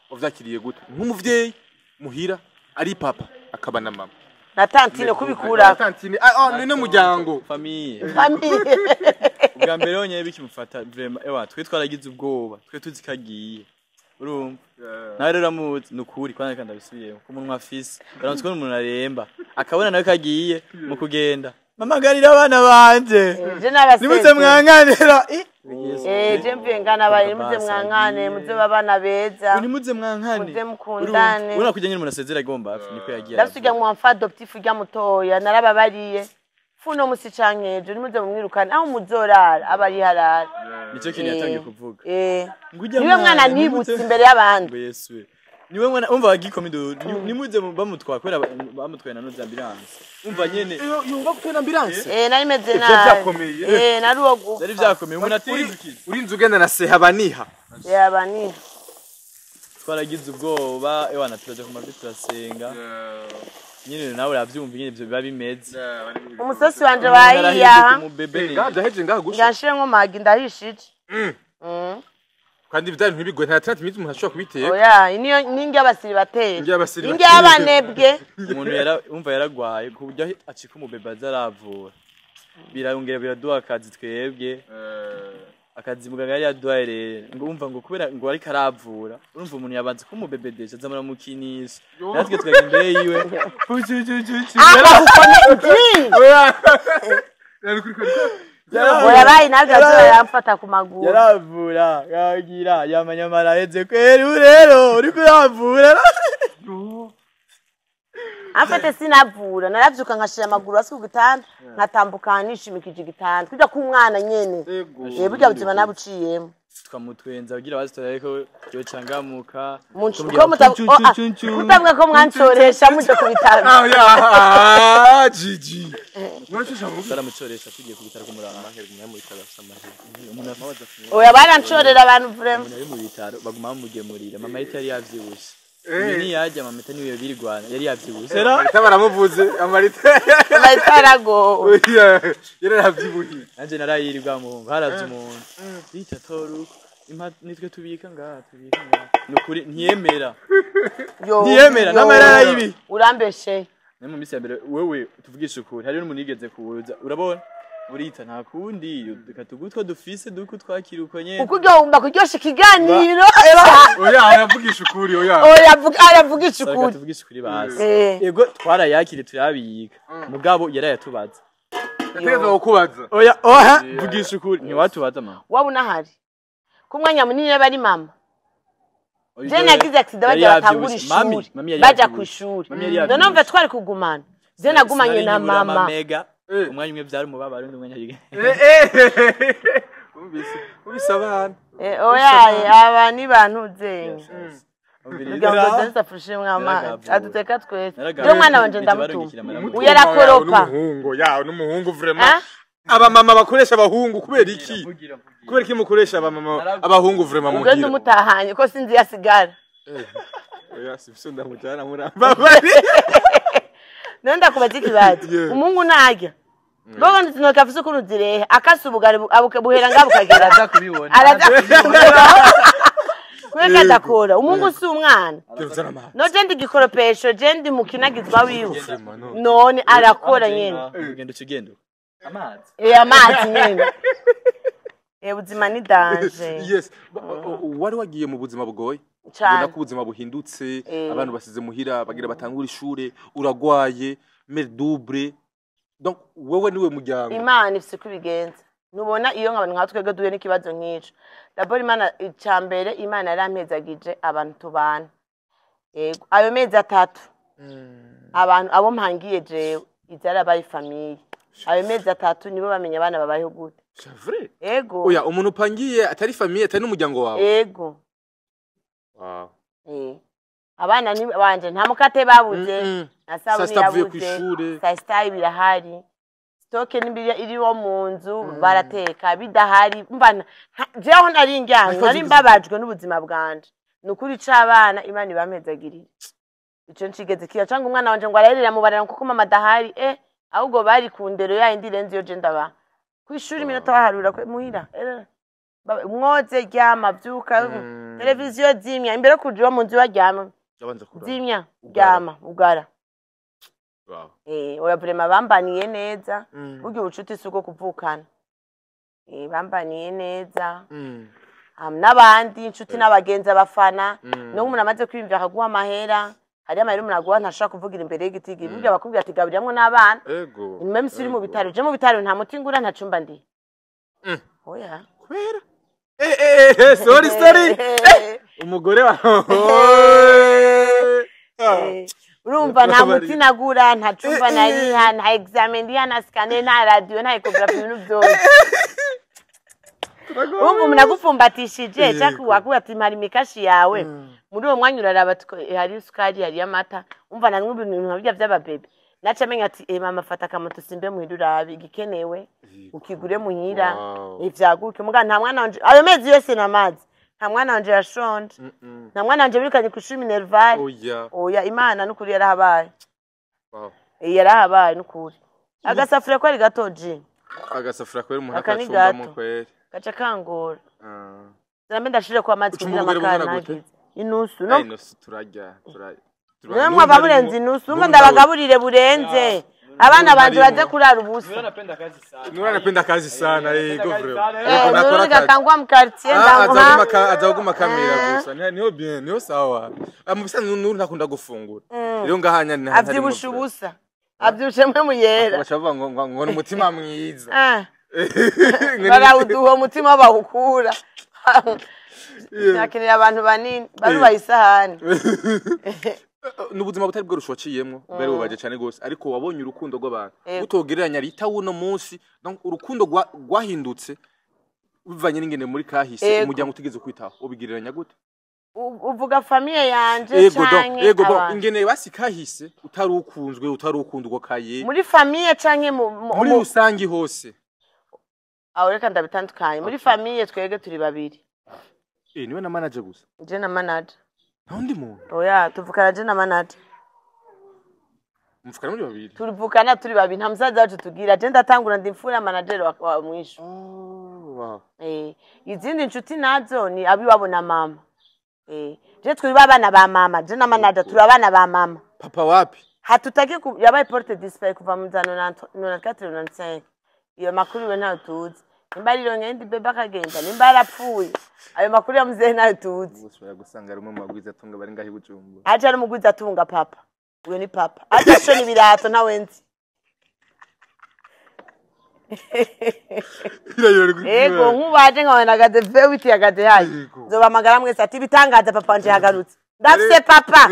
wavyakiriye gute? Nk'umuvyeyi muhira ari papa akaba na mama. Na tantine kubikura. Tantine, ni n'umuryango. Famille. Famille. Ubwa mbere yonyine bikimufata, vraiment, ewa, twe twaragize ubwoba, twe tuzi ko agiye, urumva nawe rero uramuzi, ni ukuri kandi kandi ndabisubiyemo ko umunwa afise, uramutse kubona umuntu aremba akabona nawe ko agiye mu kugenda, mama ngarira abana banje, Je n'abaseze. nimuze mwankanira. Je mvuye ngana bari, nimuze mwankane, muze babana beza. Nimuze mwankane. Muze mukundane. Urabona kujya nyine umuntu asezera agomba hafi, niko yagiye. Ndafite mu enfant adoptif ujya mutoya, narababariye funo musi canke ejo nimuze mumwirukane, aho muzorara aba ari harara. Nicyo kintu yatangiye kuvuga, ngo ujya niwe mwana nibutse imbere y'abandi. Ngo Yesu we, niwe mwana umva bagikoma induru, nimuze bamutwara, kubera bamutwaye na noza ambulance, umva nyene. Yumva gutera ambulance. Nari meze Ivyo nabi. vyakomeye. Nari uwo gupfa. Byari vyakomeye, umuntu atirindukiye. Urinze ugenda na sehabaniha. Yaba ni Twaragize ubwoba, ewana, turaja ku mavi turasenga nyine, nawe uravyumva nyine ivyo biba bimeze. Umusosi wanje Umuntu arahinduka wahiya. umubebe ni Ngaha byaheje ngaha gusha. Nganshiremwo magi, ndahishije. Kandi ibyo ntibigoye, nta 30 minutes umuntu ashobora kubiteka. Oya, niyo ningi y'abasiribateri. Indya y'abasiribateri. Ningi y'abanebwe. Umuntu yara umva yaragwaye ku buryo acika umubebe aza aravura, birongera biraduha akazi twebwe, akazi muganga yari yaduhaye rero, ngo umva ngo kubera ngo ariko aravura, urumva umuntu yabanza kumubebedesha, aza muramukinisha, natwe tukajya imbere yiwe. Oya. Oya, bayi nabyo baramfata ku maguru. Yaravura yagira yamanyamara aheze kweri, ubu rero uriko uravura. Amfate sinavura, naravyuka nkashira amaguru hasi ku gitanda, nkatambuka nishimikije igitanda kujya k'umwana nyene. Burya buzima nabuciyemo. Tukamutwenza kugira bazitora, ariko yocangamuka. Ko mutabwa ko mwancoresha muje ku bitaro. Ah, Gigi. Murashusha mu Baramucoresha tugiye ku bitaro kumuraba. Umuntu Oya, barancorera abantu vraiment. Umuntu ari mu bitaro baguma bamugemurira. Mama yari yavyibushe, uyu ntiyajya, mama niwe birigwana, yari yavyibushe. Amarita baramuvuze, amarita. Amatarago. Yari yaravyibuhiye. Nanje narayirirwa muhungu, haraza umuntu bita toruko impa, nitwe tubika ngaha, tubika ngaha, nukuri ntiyemera. Ntiyemera, n'amahera yarayibi. Urambeshe. Nayo mu minsi ya mbere, wewe tuvugishe ukuri, hariho n'umuntu yigeze kuza, urabona Burita nta kundi, reka tugutwo dufise duko twakira uko nyene. Uko ugomba kuryosha ikiganiro. Oya, aravugisha ukuri, oya. Oya, aravugisha Reka ukuri. tuvugishe ukuri basi. Ego, twarayakire turabiyika, mugabo yarayatubaza. Yategerezwa kukubaza. Oya, oha, vugisha ukuri, ntiwatubaza mama. Waba unahari ku mwanya munini aba ari mama. Oya, Je nagize accident, yari bajya batangura yavyibushe. Mami, ishuri, mami yari baja ku yavyibushe. ishuri. Mami yari None yavyibushe. umva, twari kugumana, je nagumanye na Sinari nkibura mama. amamega. Eh. Umwanya umwe byari umubabaro, undi mwanya Umvise abana. Oya, aba ni bantu zenye kugira ngo dusafushe mwamazi Naragavuwe. aduteka twese. Naragavuwe. Je umwana wanje Nije ndamutuma. barungikira amaramuko. Uyu arakoropa. N'umuhungu ya n'umuhungu vraiment. Ah? Abamama bakoresha abahungu kubera iki? Mvugira, mvugira. Kubera iki mukoresha abamama abahungu vraiment Ugenda muhira? umutahanye ko sinzi yasigara. Oya, sibyo, ndamujyana murambabari. None ndakubaza ikibazo. Yeah. Umuhungu ntarya bobo intoki afise ukuntu zireha, akase ubugari buhera ngaho bukagera. Araza kubibona. Araza kubibona kubera adakora. Umuhungu si umwana. No je ndi gikoropesho, je ndi mukinagizwa wiwe, none arakora nyene. Ugenda ukigenda amazi. Amazi nyene. Ubuzima ni danger. Yes. Wari wagiye mu buzima bugoye. Cane. Ubona ko ubuzima buhindutse. Eh. Abantu basize muhira bagira batangura ishure, uragwaye, mère double, donc wewe niwe muryango. Imana ifise uko ibigenza. Ntubona iyo nk'abantu nka twebwe duhuye n'ikibazo nk'ico, d'abord Imana, ica mbere Imana yarampezagije abantu tubana. Yego, ayo mezi 3, abantu abo mpangiye jewe ivyarabaye famille, ayo mezi 3 nibo bamenya abana babayeho gute. C'est vrai? Ego. Oya, umuntu upangiye atari famille, atari n'umuryango wawe? Ego. Wow. Abana ni banje, nta mukate babuze, nta Saa sabuni sita avuye yabuze. kw'ishure. Saa sita birahari, stock n'ibiri iriho mu nzu, barateka bidahari. Mva jewe nari ndyamye, Ariko nari mbabajwe n'ubuzima bwanje. Ni ukuri c'abana Imana ibampezagirire, ico ncigeze kiya canga umwana wanje ngo ararira mu barara kuko mama adahari. Ahubwo bari ku ndero yayindi irenze iyo je ndabaha kw'ishuri, iminota baharura muhira. Mwoze, ryama, vyuka, televiziyo zimya, imbere yo kuja iwo mu nzu baryama. Yabanza kurara. Zimya. Ugara. Ryama, ugara. Wow. Oya, vraiment bambaniye neza. Burya ubucuti si ubwo kuvukana. Bambaniye neza. N'abandi inshuti n'abagenzi, abafana, no umuntu amaze kwiyumvira akaguha amahera, hariyo amahera umuntu aguha ntashobora kuvugira imbere y'igiti. Burya bakubwira ati gaburiramwo n'abana. Même si uri mu Ego. bitaro, je mu bitaro nta muti ngura, nta cumba ndi. Oya. Kubera sorry, sorry, umugore wa Urumva, nta muti Bari- nagura, nta cumba nariha, nta examen ndiha, nta scanner, nta radio, nta échographie, ibintu byose. Urumva, umuntu agupfumbatishije cyangwa wakuba ati mpari imikashi yawe, muri uwo mwanya uraraba ati ko, hari isukari, hari amata, umva namwe ibintu nka birya by'ababebe, naca amenya ati mama, fata akamoto simbe muhira, urabe igikenewe ukigure muhira. Ivyaguke muga nta mwana wanje ayo mezi yose namazi, nta mwana wanje yashonje, nta mwana wanje birukanye kw'ishuri minerval. Oya. Oya, Imana n'ukuri yarahabaye. Wow. Yarahabaye n'ukuri. Agasafuriya ko ari gato ji. Agasafuriya kwera umuntu Aka ni akacumbamo gato. kweri. Gaca kangora. Ah. Zambe ndashire ko amazi Ucumba kugira ubugari amakara bungana gute? ntagize inusu Ay, no. inusu turarya Niwe mwaba burenze inusu, umva, ndabagaburire burenze, abana banje baze kurara ubusa. Napenda kazi sana. Nura anapenda kazi sana, yego, vraiment. Yego, Nuru nakora kazi. gakangwa mu quartier. Ah, Ndanguha. azaguma kamera gusa. Niho bien, niho sawa. Ah, mu bisanzwe Nuru ntakunda gufungura. Rero ngahanya ni Avyibusha ubusa, avyibushe mwe muyera. Baca bavuga ngo ni umutima mwiza. Ah, barawuduha umutima bawukura, nakenera abantu banini barubaye isahani. Ni ubuzima butari bworoshe waciyemwo, bwari bubaje cyane gose, ariko wabonye urukundo rw'abantu. Yego. Utogereranya Rita w'uno munsi, donc urukundo rwahindutse bivanye n'ingene muri kahise Yego. umuryango utigeze kwitaho, ubigereranya gute? Uvuga famille yanje Ego donc canke ego, bon, abantu? ingene basi kahise utari ukunzwe, utari ukundwa kaye. Muri famille canke Muri rusangi hose. Aho reka ndabitandukanye. Muri Okay. famille twebwe turi babiri. Niwe na manager gusa? Je na manager. Nta wundi muntu? Oya, tuvukana je na manager. Muvukana muri babiri? Tuvukana turi babiri, nta musaza wacu tugira. Je ndatangura, ndi imfura, manager wa mwisho. Oh, wow. Izindi nshuti nazo ni abiwabo na mama. Je turi abana ba mama, je na manager turi abana ba mama. Papa wapi? Hatutaki yabaye porté disparu kuva mu za 94, 95. Iyo makuru we ntayo tuzi. Nimba arironka indi bebe akagenda, nimba yarapfuye, ayo makuru ya muzehe ntayo tuzi. Ushobora gusanga ari umwe mu bagwiza atunga bari ngaho i Bujumbura. Aje ari umugwiza atunga papa. Uyo ni papa. Aje ashona ibirato ntawe nzi. Ego nkubaje nkabona agaze vewiti yagaze hayi. Yego. Nzobamagara mwese ati ibitangaza papa wanje yagarutse. Ndafise papa.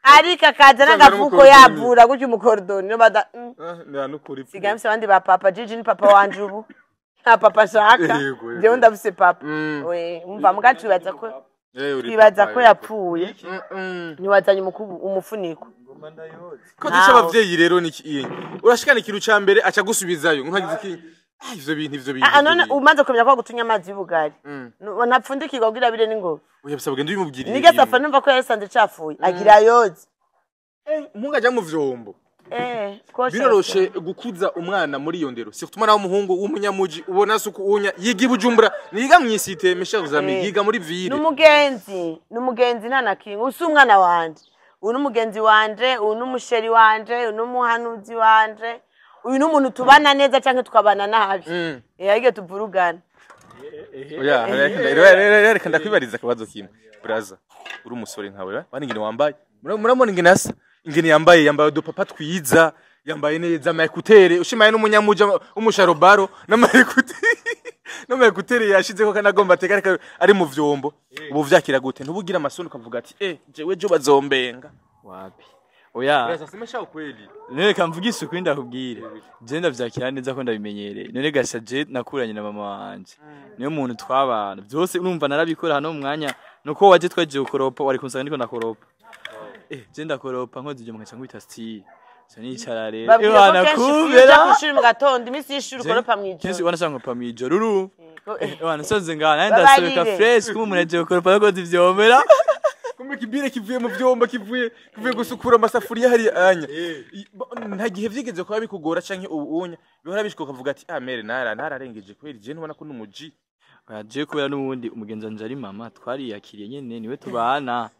Ariko akaza Usanga ari n'agafuko umukorodoni. yavura gutya umukorodoni. No bada. Nta nukuri. Sigaye mfise abandi ba papa. Gigi ni papa wanje ubu. Nta papa nshaka. Yego, yego. Jewe ndafise papa. Mm. We, umva muga twibaza ko Eh, uri twibaza papa, ko yego. yapfuye. Mm. Ntiwazanye umukubu umufuniko. Ngoma ndayoze. Ko Ntawe. duca abavyeyi rero ni iki? Urashikana ikintu ca mbere aca gusubizayo nkagize iki? Ah, ivyo bintu ivyo bintu. Ah, ivyo none bintu. umaze kumenya ko bagutumye amazi y'ubugari. Mm. Ntapfundikirwa kugira abire n'ingoga. Oya bisaba ugende ubimubwirire. Nigeze afa numva ko yarisanze icafuye. Agira yoze. Umuhungu aja mu vyombo. Kosha. Biroroshe gukuza umwana muri iyo ndero. Surtout umwana w'umuhungu w'umunyamuji ubona suku unya yiga i Bujumbura, niga mw'isite mes chers amis, Eh. yiga muri ville. N'umugenzi, n'umugenzi nta na kimwe. Usi umwana wanje. Uyu n'umugenzi wanje, uyu n'umusheri wanje, uyu n'umuhanuzi wanje. Uyu n'umuntu tubana neza canke tukabana nabi. Ariko tuvurugana. Oya, reka ndakwibariza akabazo kimwe. Braza, uri umusore nkawe, bani ingene wambaye? Muramubona ingene asa? Ingene yambaye, yambaye udupapa twiza, yambaye neza ama écouteurs, ushimaye n'umunyamuja w'umusharobaro n'ama écouteurs. N'ama écouteurs yashizeko kanagomba ateka ariko ari mu vyombo. Ubu vyakira gute? Ntubugira amasoni ukavuga ati, "Eh, jewe jo bazombenga." Wapi. Oya. Braza, semesha ukweli. None reka mvuge isuku ndakubwire. Je ndavyakira neza ko ndabimenyereye. None gasha je nakuranye na mama wanje. Niyo muntu twabana. Byose urumva narabikora hano mu mwanya nuko waje twagiye gukoropa wari kunsanga ndiko ndakoropa. Je ndakoropa nkoze ibyo mugaca nkubita style. So nicara rero. Babwira ko Ewana, kenshi iyo kubera. uja kw'ishuri mu gatondo, iminsi y'ishuri ukoropa Kenshi mw'ijoro. wanashaka nkoropa mw'ijoro uru. Ewana nsoze ngana nari Babarire. ndasobeka fresh kuma umuntu agiye gukoropa yakoze ivyomera. Kumbe kibire kivuye mu vyombo kivuye gusukura amasafuriya hari anya. Nta gihe vyigeze kuba bikugora canke ubu unya bihora bishika ukavuga ati ah mere nararengeje kubera je ntubona ko n'umuji. Oya, je kubera n'ubundi umugenzi wanje ari mama twariyakiriye nyene niwe tubana.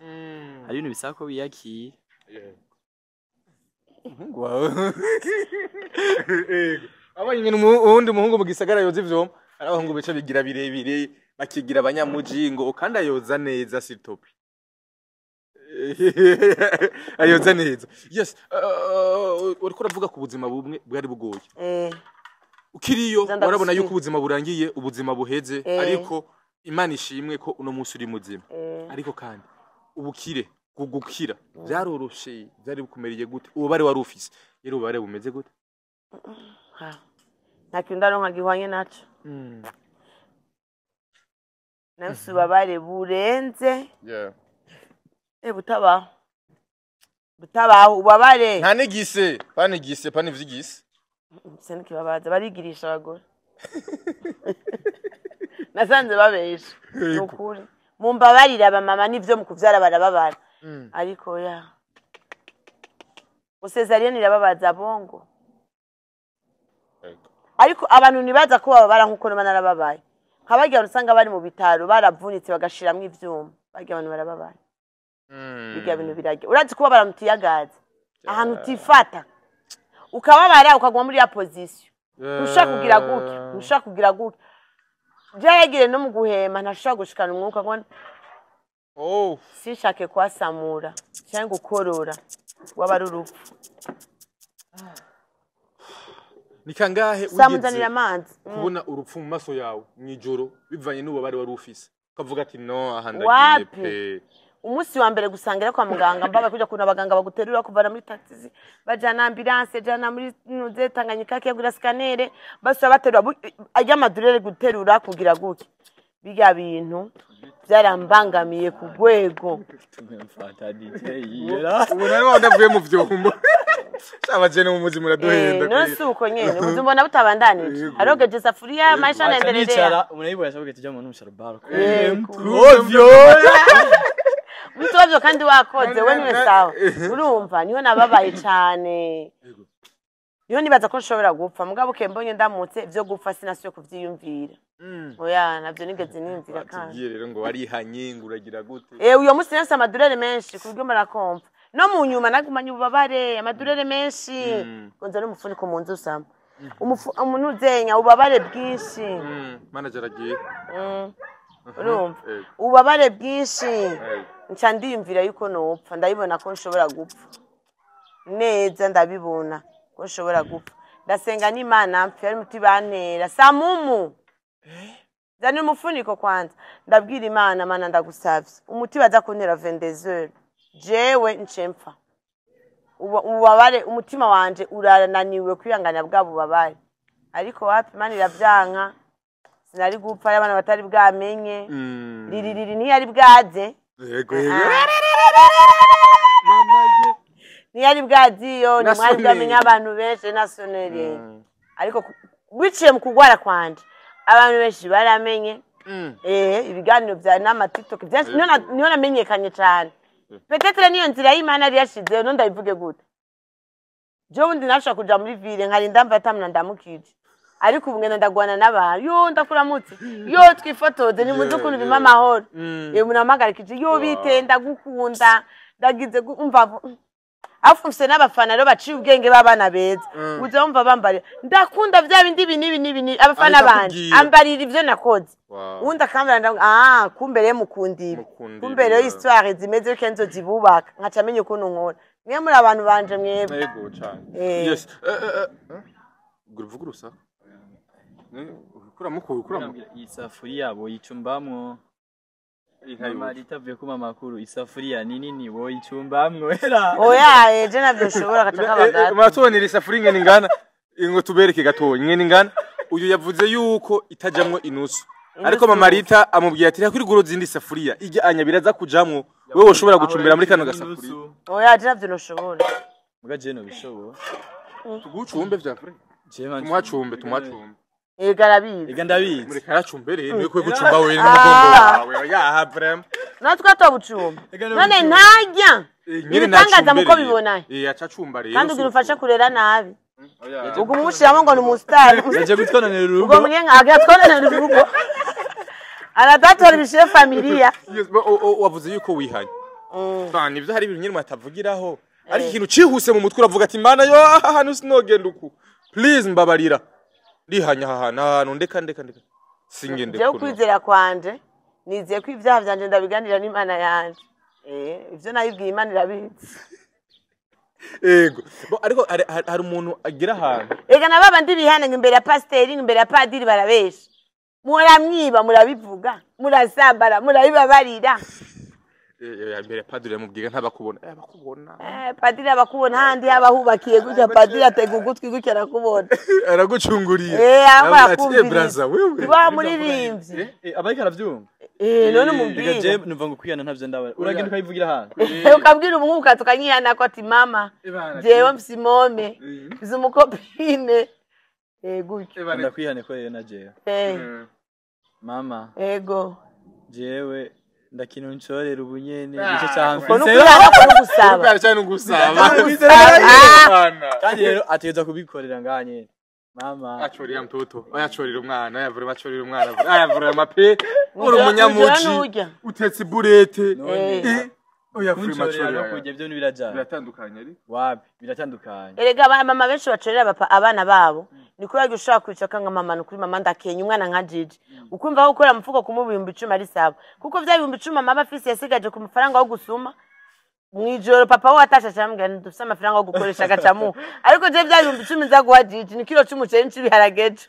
Hari ibintu bisaba ko wiyakira. Umuhungu wawe. Ego. Abanye nyene uwundi muhungu mu gisagara yoza ivyombo. Ari abahungu bica bigira birebire bakigira abanyamuji ngo kandi ayoza neza s'il te plaît. Ayoza neza. Yes, uriko uravuga ku buzima bumwe bwari bugoye. Ukiriyo Nza warabona yuko ndagusubira. ubuzima burangiye, ubuzima buheze, ariko Imana ishimwe ko uno munsi uri muzima. Ariko kandi ubukire kugukira byaroroshe, byari bukumereye gute? Ububare wari ufise yari ububare bumeze gute? Ha. Nta kintu ndaronka gihwanye naco. Nafise ububabare burenze. Butabaho. Butabaho ububabare. Nta nigise panigise panivyigise. Se n'ikibabaza barigirisha abagore. Nasanze babesha. Ni ukuri. Mumbabarire abamama n'ivyo mu kuvyara barababara. Ariko ya. Césarienne irababaza bongo. Ariko abantu ntibaza ko bababara nkuko naba narababaye. Nka barya bantu usanga bari mu bitaro baravunitse bagashiramwo ivyuma. Barya abantu barababaye. Birya bintu birarya. Urazi kubabara mutiyagaza. Ahantu utifata. Ukababara ukaguma muri ya position. Ntushobora kugira gutya, ntushobora kugira gutya. Byaragire no mu guhema ntashobora gushikana umwuka ngo Oh. sinshake kwasamura cyangwa gukorora waba ari urupfu. Ni kangahe Samuzanira amazi. kubona urupfu mu maso yawe mw'ijoro bivanye n'ububabare wari ufise ukavuga ati no aha ndagiye Wapi? pe? Umunsi wa mbere gusangira kwa muganga mbaba kujya kuntu abaganga baguterura kuvana muri taxi bajana ambulance jana muri nuze Tanganyika kiyagura scanner basaba baterura ajya amadurere guterura kugira gutya birya bintu byarambangamiye ku rwego. Tumemfata DJ yera. Ubu nari waba ndavuye mu vyombo. Abajene mu muzima uraduhenda. None si uko nyene ubuzima mbona butabandanije Yego. arogeje safuriya maisha Aca naendelea. nicara umuntu ayibonye ashavuga ati jya mu musharubaro. Yego. Ovyo. Mtu wavyo kandi wakoze we niwe sawa urumva niho nababaye cane niho nibaza ko nshobora gupfa mugabo uke mbonye ndamutse ivyo gupfa sinasubiye kuvyiyumvira. Oya navyo nigeze niyumvira kandi. Batubwiye rero ngo warihanye ngo uragira gute? Uyo munsi nafise amadurere menshi ku buryo murakomva no mu nyuma nagumanye ububabare amadurere menshi ngo nzane umufuniko mu nzu usama. Umuntu uzenya ububabare bwinshi. Manager agiye. Urumva? Yego. Ububabare bwinshi. Yego. Nca ndiyumvira yuko nopfa, ndabibona ko nshobora gupfa neza, ndabibona ko nshobora gupfa. Ndasenga n'Imana mpfe, ari muti bantera samumu, zana umufuniko kwanza. Ndabwira Imana: "Mana, ndagusavye, umuti baza kuntera 22h, jewe nce mpfa." Ububabare, umutima wanje urananiwe kwihangana bwa bubabare. Ariko wapi, Imana iravyanka, sinari gupfa. Abana batari bwamenye riri riri ntiyari bwaze. Yego. Mama ye. Ntiyari bwaziyo, ntimwari Nasoneri. bwamenye abantu benshi nasoneri. Ariko biciye mu kugwara kwanje, abantu benshi baramenye. Ibiganiro bya n'ama TikTok byinshi, niho namenyekanye cyane. Peut-être niyo nzira y'Imana yari yashizeyo. No ndabivuge gute? Jewe ubundi nashobora kuja muri ville nkarinda mva atamuna ndamukije, ariko ubu ngenda ndagwana n'abantu: "Yo, ndakuramutse, yo, twifotoze." Nimuzi ukuntu bimpa amahoro. Iyo umuntu ampagarikije: "Yo, bite, ndagukunda," ndagize umva afu mfise n'abafana rero baciye ubwenge b'abana beza. Uza wumva bambarira: "Ndakunda vya bindi, ibi n'ibi n'ibi n'ibi." Abafana Ahita banje akubwira. ambarira ivyo nakoze. Uwundi akambwira ndavuga: "Ah, kumbe rero mukunda ibi." Mukunda Kumbe ibi, rero yeah. histoire zimeze bityo nizo zibubaka, nkaca menya ukuntu nkora. Mwe muri abantu banje mwebwe. Yego cyane. Eh. Yes. Uvuga urusaku. Ukuramo ukuramo. Iyi safuriya boyicumbamwo. Mama ritavuye kuma amakuru, isafuriya ni nini, boyicumbamwo era. Oya, eje navyo nshobora gaca kabagati. Muratubonera isafuriya ingene ingana, ngo tubereke gatoya ingene ingana. Uyu yavuze yuko itajamwo inusu, ariko Mama Rita amubwiye ati: "Reka urigura zindi safuriya ijya anya biraza kujamwo, wewe ushobora gucumbira muri kano gasafuriya." Oya, je navyo nshobora. Muga je no bishobora. Tugucumbe vya frère. Je man. Tumuhacumbe, tumuhacumbe. Ega arabizi. Ega ndabizi. Mureka aracumbe rero, niwe kwe gucumba wewe n'umugongo wawe ya vraiment. Natwe atobucumba. Ega no None bucumba. ntarya. Nyene Ibitangaza nacumbe muko rero. bibona. Acacumba rero. Kandi ugira umfashe kurera nabi. Oya. Ubwo umushiramo ngo ni umusitari. Yaje gutwananira urugo. Ubwo munyenga agatwananira urugo, aradatora ibishiye familia. Yes, wavuze yuko wihanye. Nta nivyo, hari ibintu nyine mwatavugiraho, ariko ikintu cihuse mu mutwe uravuga ati: "Mana yo, aha hantu sinogenda uku, please mbabarira, ndihanye aha hantu, aha hantu ndeka, ndeka, ndeka, singende Jewe kuno." kwizera kwanje, nizeye ko ibyaha vyanje ndabiganira n'Imana yanje. Ivyo nayibwiye Imana irabizi. Ego. Bo, ariko hari umuntu agira ahantu. Ega na baba ndibihane ngo imbere ya pasiteri, ngo imbere ya padiri, barabesha. Muramwiba, murabivuga, murasambara, murabibabarira. Imbere ya padiri yamubwiga ntabakubona, abakubona. Padiri abakubona handi haba hubakiye gutya, padiri atega ugutwi gutya arakubona. Aragucunguriye. Aho Aravuga ati: arakumviriza. Braza wewe." Iwa muririmbyi. Abariko aravyumva. None Ega umubwira. je numva ngo kwihana ntavyo ndabara, uragenda ukabivugira ahantu. Ukabwira umwuka tukanyihana ko ati: "Mama, jewe mfise imome, mfise umu copine." Gutyo. Ndakwihane ko rero na jewe, mama, Ego. jewe ndakina uncorera ubunyene nico cyaha Uko mfise. nukwihana ko nugusaba. Cyane ugusaba. Ah. Kandi rero ategerezwa kubikorera ngaha nyene, mama. Acorera mtoto, oya, acorera umwana, oya, vraiment acorera umwana, aya vraiment pe, uri umunyamuji. Nujya. Utetse iburete. None Oya, vraiment kuncorera no acorera. kurya byo ntibirajana. Biratandukanye ari. Wapi, biratandukanye. Erega mama benshi bacorera abana babo ni kubera ushobora kwicara kanga: "Mama, ni ukuri mama, ndakenya umwana nka Jiji." Ukumva aho gukora mufuko kumuha 10,000 ari sawa, kuko vya 10,000 mama aba afise yasigaje ku mafaranga yo gusuma mwijoro, papa we atasha aramubwira: "Dufise amafaranga yo gukoresha," agacamuha. Ariko je vya 10,000 nza guha Jiji ni kilo c'umuceri c'ibiharage ejo.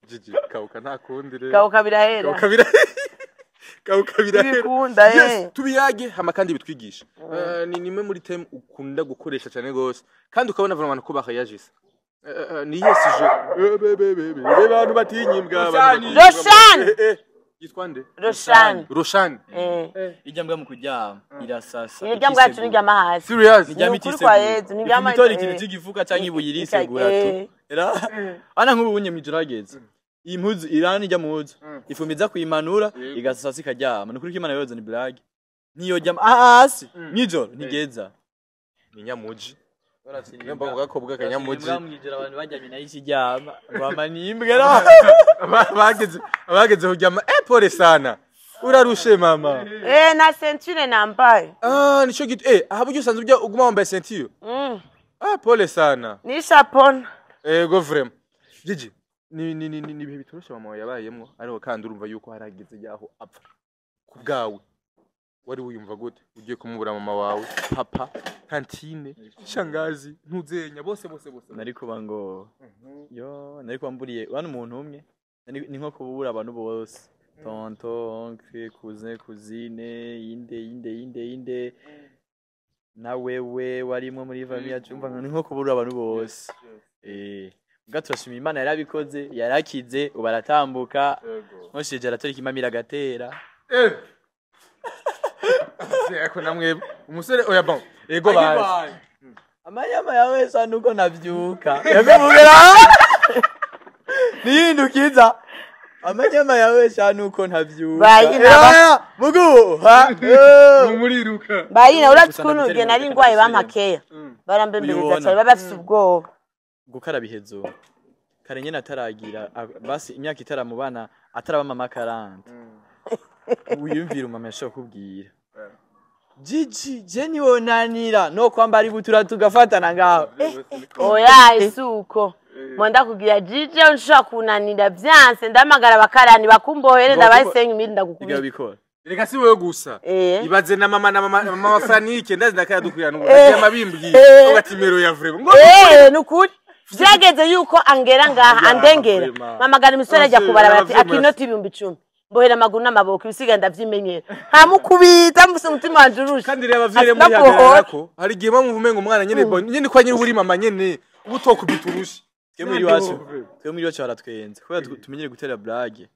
Jiji kauka, nta kundi rero. Kauka birahera. Kauka bira kauka birahera. Ntibikunda. Yes, tubiyage hama kandi bitwigisha. Ni nimwe muri thème ukunda gukoresha cyane gose, kandi ukabona vraiment ko bakayajisa. Ni yes je be be be be bantu batinya imbwa, abantu batinya imbwa. Roshan! Yitwa nde? Roshani. Roshani. Irya mbwa mu kuryama irasasa. Irya mbwa yacu niryama hasi. Serious? Iryama Ni ukuri kwa itisegura. Yezu, niryama. Itora ikintu cy'igifuka canke ibuye irisegura tu. Era ana nk'ubu unye mwijoro hageze iyi mpuzu irani ijya muzu ifumbi iza kuyimanura, igasasa ikaryama. Ni ukuri ko Imana yoza ni blague, ntiyoryama hasi mwijoro ntigeza. Ni nyamuji. Niyo mbavuga ko bwa kanyamuji. Imbwa mwijoro abantu baryamye nayo ikiryama, bama ni imbwa ra. Bageze kuryama, pole sana. Urarushe mama. Na ceinture nambaye. Ah, nico gito aha buryo usanzwe ujya uguma wambaye ceinture. Mm. Ah, pole sana. Ni chapon. Ego vraiment. Gigi, ni ibihe bitoroshe mama wawe yabayemwo, ariko kandi urumva yuko harageze yaho apfa. Ku bwawe wari wiyumva gute ugiye kumubura mama wawe, papa, tantine, shangazi, ntuzenya, bose bose bose? Nari kuba ngo yo nari kuba mburiye bano umuntu umwe, ni nko kubura abantu bose: tonton, oncle, cousin, cousine, inde, inde, inde, inde, na wewe warimwo muri famille yacu. Umva, ni nko kubura abantu bose. Mbwa turashima Imana yarabikoze, yarakize, ubu aratambuka. Nkoshije aratorika imamira agatera. Ariko namwe umusore, oya, bon, ego bazi. Amanyama yawe sa nuko navyuka yakubwira nihindukiza amanyama yawe sa nuko ntavyuka. Bayina. Mugu ha. Muriruka. Bayina, uratse Gusa ukuntu ndabitera igihe nari imbere, ngwaye ndabisubiremo. bampakeya, barambembereza Uyibona. cyane, baba bafise ubwoba. Gukaraba ihezo kare nyene ataragira basi imyaka itaramubana, ataraba mama 40, wiyumvira umama yashobora kubwira Gigi je niwonanira no kwambara ibutura tugafatana ngaho. Oya, isuko mwenda kugira jije nshobora kunanira vyanse, ndamagara abakarani bakumbohere, ndabaye 5000 Ibyo ndagukubita. bikora. Reka, si wewe gusa. Ibaze na mama mama Franike, ndazi ndakaya n'ubu amabimbwiye ugati mero ya vraiment ngo Nukuri vyageze yuko angera ngaha Ya, andengera vraiment. mpamagara imisore ajya kubarabara ati Abavyeyi. Akinoti 10,000, mbohera amaguru n'amaboko, ibisigaye ndavyimenyera, nkamukubita mvise umutima wanje urusha. Kandi rero abavyeyi Ati, "Ndakuhora." muyihagararako, hari igihe bamwe umenga umwana nyene bon nyene kwa nyene uri mama nyene uba utokubita urushi. Twe muri iwacu baratwenze kubera tumenyere gutera blague.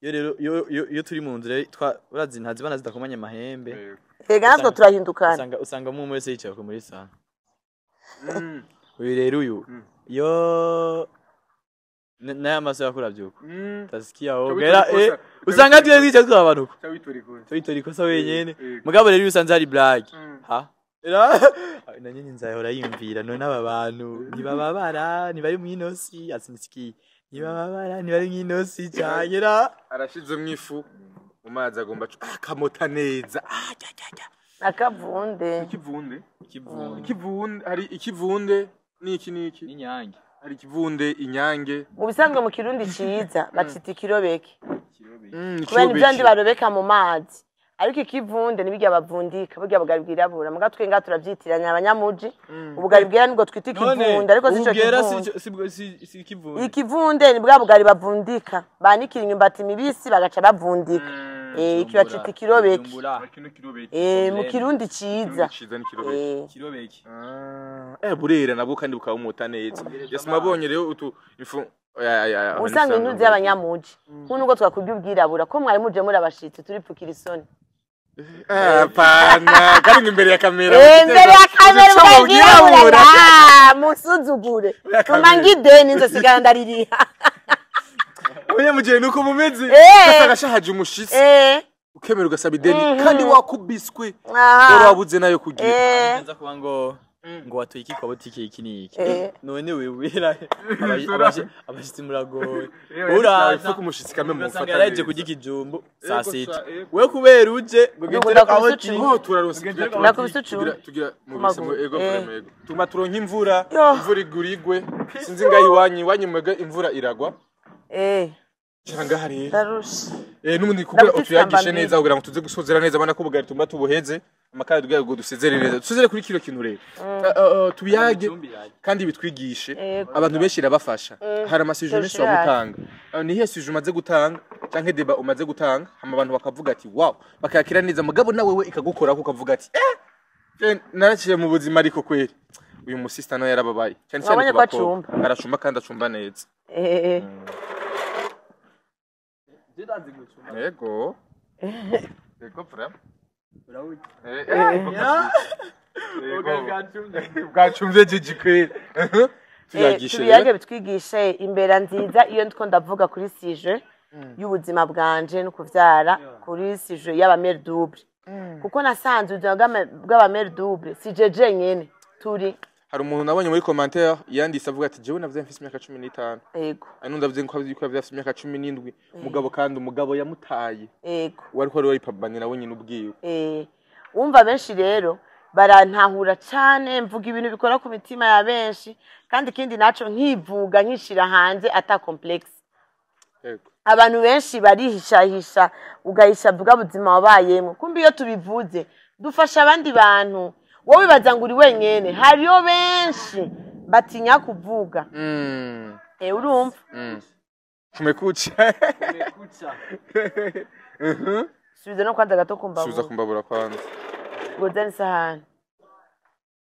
Iyo rero iyo turi mu nzira urazi ntazibana zidakomanya amahembe. Ega natwe turahindukana. Usanga umwe wese yicaye ku muri sala. Uyu rero uyu yo n'aya maso yakuravyuka tasikia ogera usanga twe twicaye twaba uko twitora ikosa wenyene. Mugabo rero iyo usanze hari blague ha era na nyine nzahora yiyumvira: none aba bantu ntibababara, ntibari mw'inosi asinisikiye, ntibababara, ntibari mw'inosi cyane ra. Arashizemwo ifu mu mazi, agomba akamota neza. Ah, jya, jya, jya. Akavunde. Ikivunde. Ikivunde. Ikivunde, hari ikivunde n'iki n'iki. N'inyange. Hari ikivunde, inyange. Mu bisanzwe mu Kirundi ciza bacita ikirobeke kubera Ikirobeke. nivyo ndi barobeka mu mazi, ariko ikivunde ni birya bavundika, burya bugari bwirabura. Muga twe ngaha turavyitiranya abanyamuji, ubugari bwera nibwo twita ikivunde, ariko sico ubwera. Kivunde. Si ikivunde. Ikivunde ni bwa bugari bavundika, banikira imyumbati mibisi bagaca bavundika. Iki bacita ikirobeke. Kino kirobeke. Mu Kirundi ciza. Ciza ni kirobeke. Kirobeke. Burera nabwo kandi bukaba bumota neza. Yes, mabonye rero utu ifu oya, oya, oya, Usanga nisanzwe. intuzi y'abanyamuji nk'ubu twakurya ubwirabura ko mwari muje muri abashitsi, turipfukira isoni. Hapana, kandi imbere ya kamera. Imbere ya kamera. Uzica mu ubwirabura. bwirabura. Musuzugure. Ya kamera. Tumanga ideni nzosigara ndaririha. Abanyamugihe nuko mumeze. Ugasanga shahaje umushitsi. Ukemera ugasaba ideni kandi wakubiswe. Wari wabuze nayo kugira. Nza kuba ngo watuye iki kwa butike iki n'iki. None wibwira abashitsi muragoye, uraza ifu kumushitsi kame ugasanga mufata yaraje neza. kurya ikijumbu saa Ego sita. sa, ego. We kubera uje ngo Ndakunda gendere kwa kubisa butike. ucu. Oh, turarose. Ndakubise ucu. Tugira mu Ku maguru. bisemo ego. Vraiment ego. Tuma turonka imvura, Yo. imvura igurigwe. Sinzi ngaho iwanyu mwebwe imvura iragwa. Cyangwa rero. Ndarusha. N'ubundi kugira Ndagufise utuyagishe mbambiri. neza kugira ngo tuze gusozera neza, abana ko ubugari tumba tubuheze amakara tugira ngo dusezere neza. Dusezere kuri kino kintu rero. Tubiyage kandi bitwigishe. Yego. Abantu benshi irabafasha. Hari ama sujets menshi Turashaka. wamutanga. Ni iyihe sujet umaze gutanga canke débat umaze gutanga hama abantu bakavuga ati wow, bakayakira neza, mugabo nawe we ikagukoraho ukavuga ati naraciye mu buzima, ariko kweri uyu musista nawe yarababaye cyane cyane Wabonye ku ko bakobwa. acumba. Aracumba kandi acumba neza. Yego yego, vraiment. Yego. Bwacumvye Gigi kweri. Tuyagishe Tubiyage rero. bitwigishe imbera nziza. Iyo ndiko ndavuga kuri sujet y'ubuzima bwanje no kuvyara, kuri sujet y'aba mères double, kuko nasanze ubuzima bw'aba mères double si je jenyene turi. Hari umuntu nabonye muri commentaire yanditse avuga ati jewe navye mfise imyaka 15. Ari nundi avuze ko yuko yavye afise imyaka 17, umugabo kandi umugabo yamutaye. Wari ko wari wari pabani nawe nyine ubwiwe. Wumva benshi rero Barantahura cane, mvuga ibintu bikora ku mitima ya benshi, kandi ikindi naco nkivuga nkishira hanze ata complexe. Abantu benshi barihishahisha, ugahisha bwa buzima wabayemo, kumbe iyo tubivuze dufasha abandi bantu. Wowe wibaza ngo uri wenyene, hariyo benshi batinya kuvuga. Urumva? Kumekucha. Subiza no kwanza gato kumba. Subiza kumbabura kwanza. Ngoza n'isahani.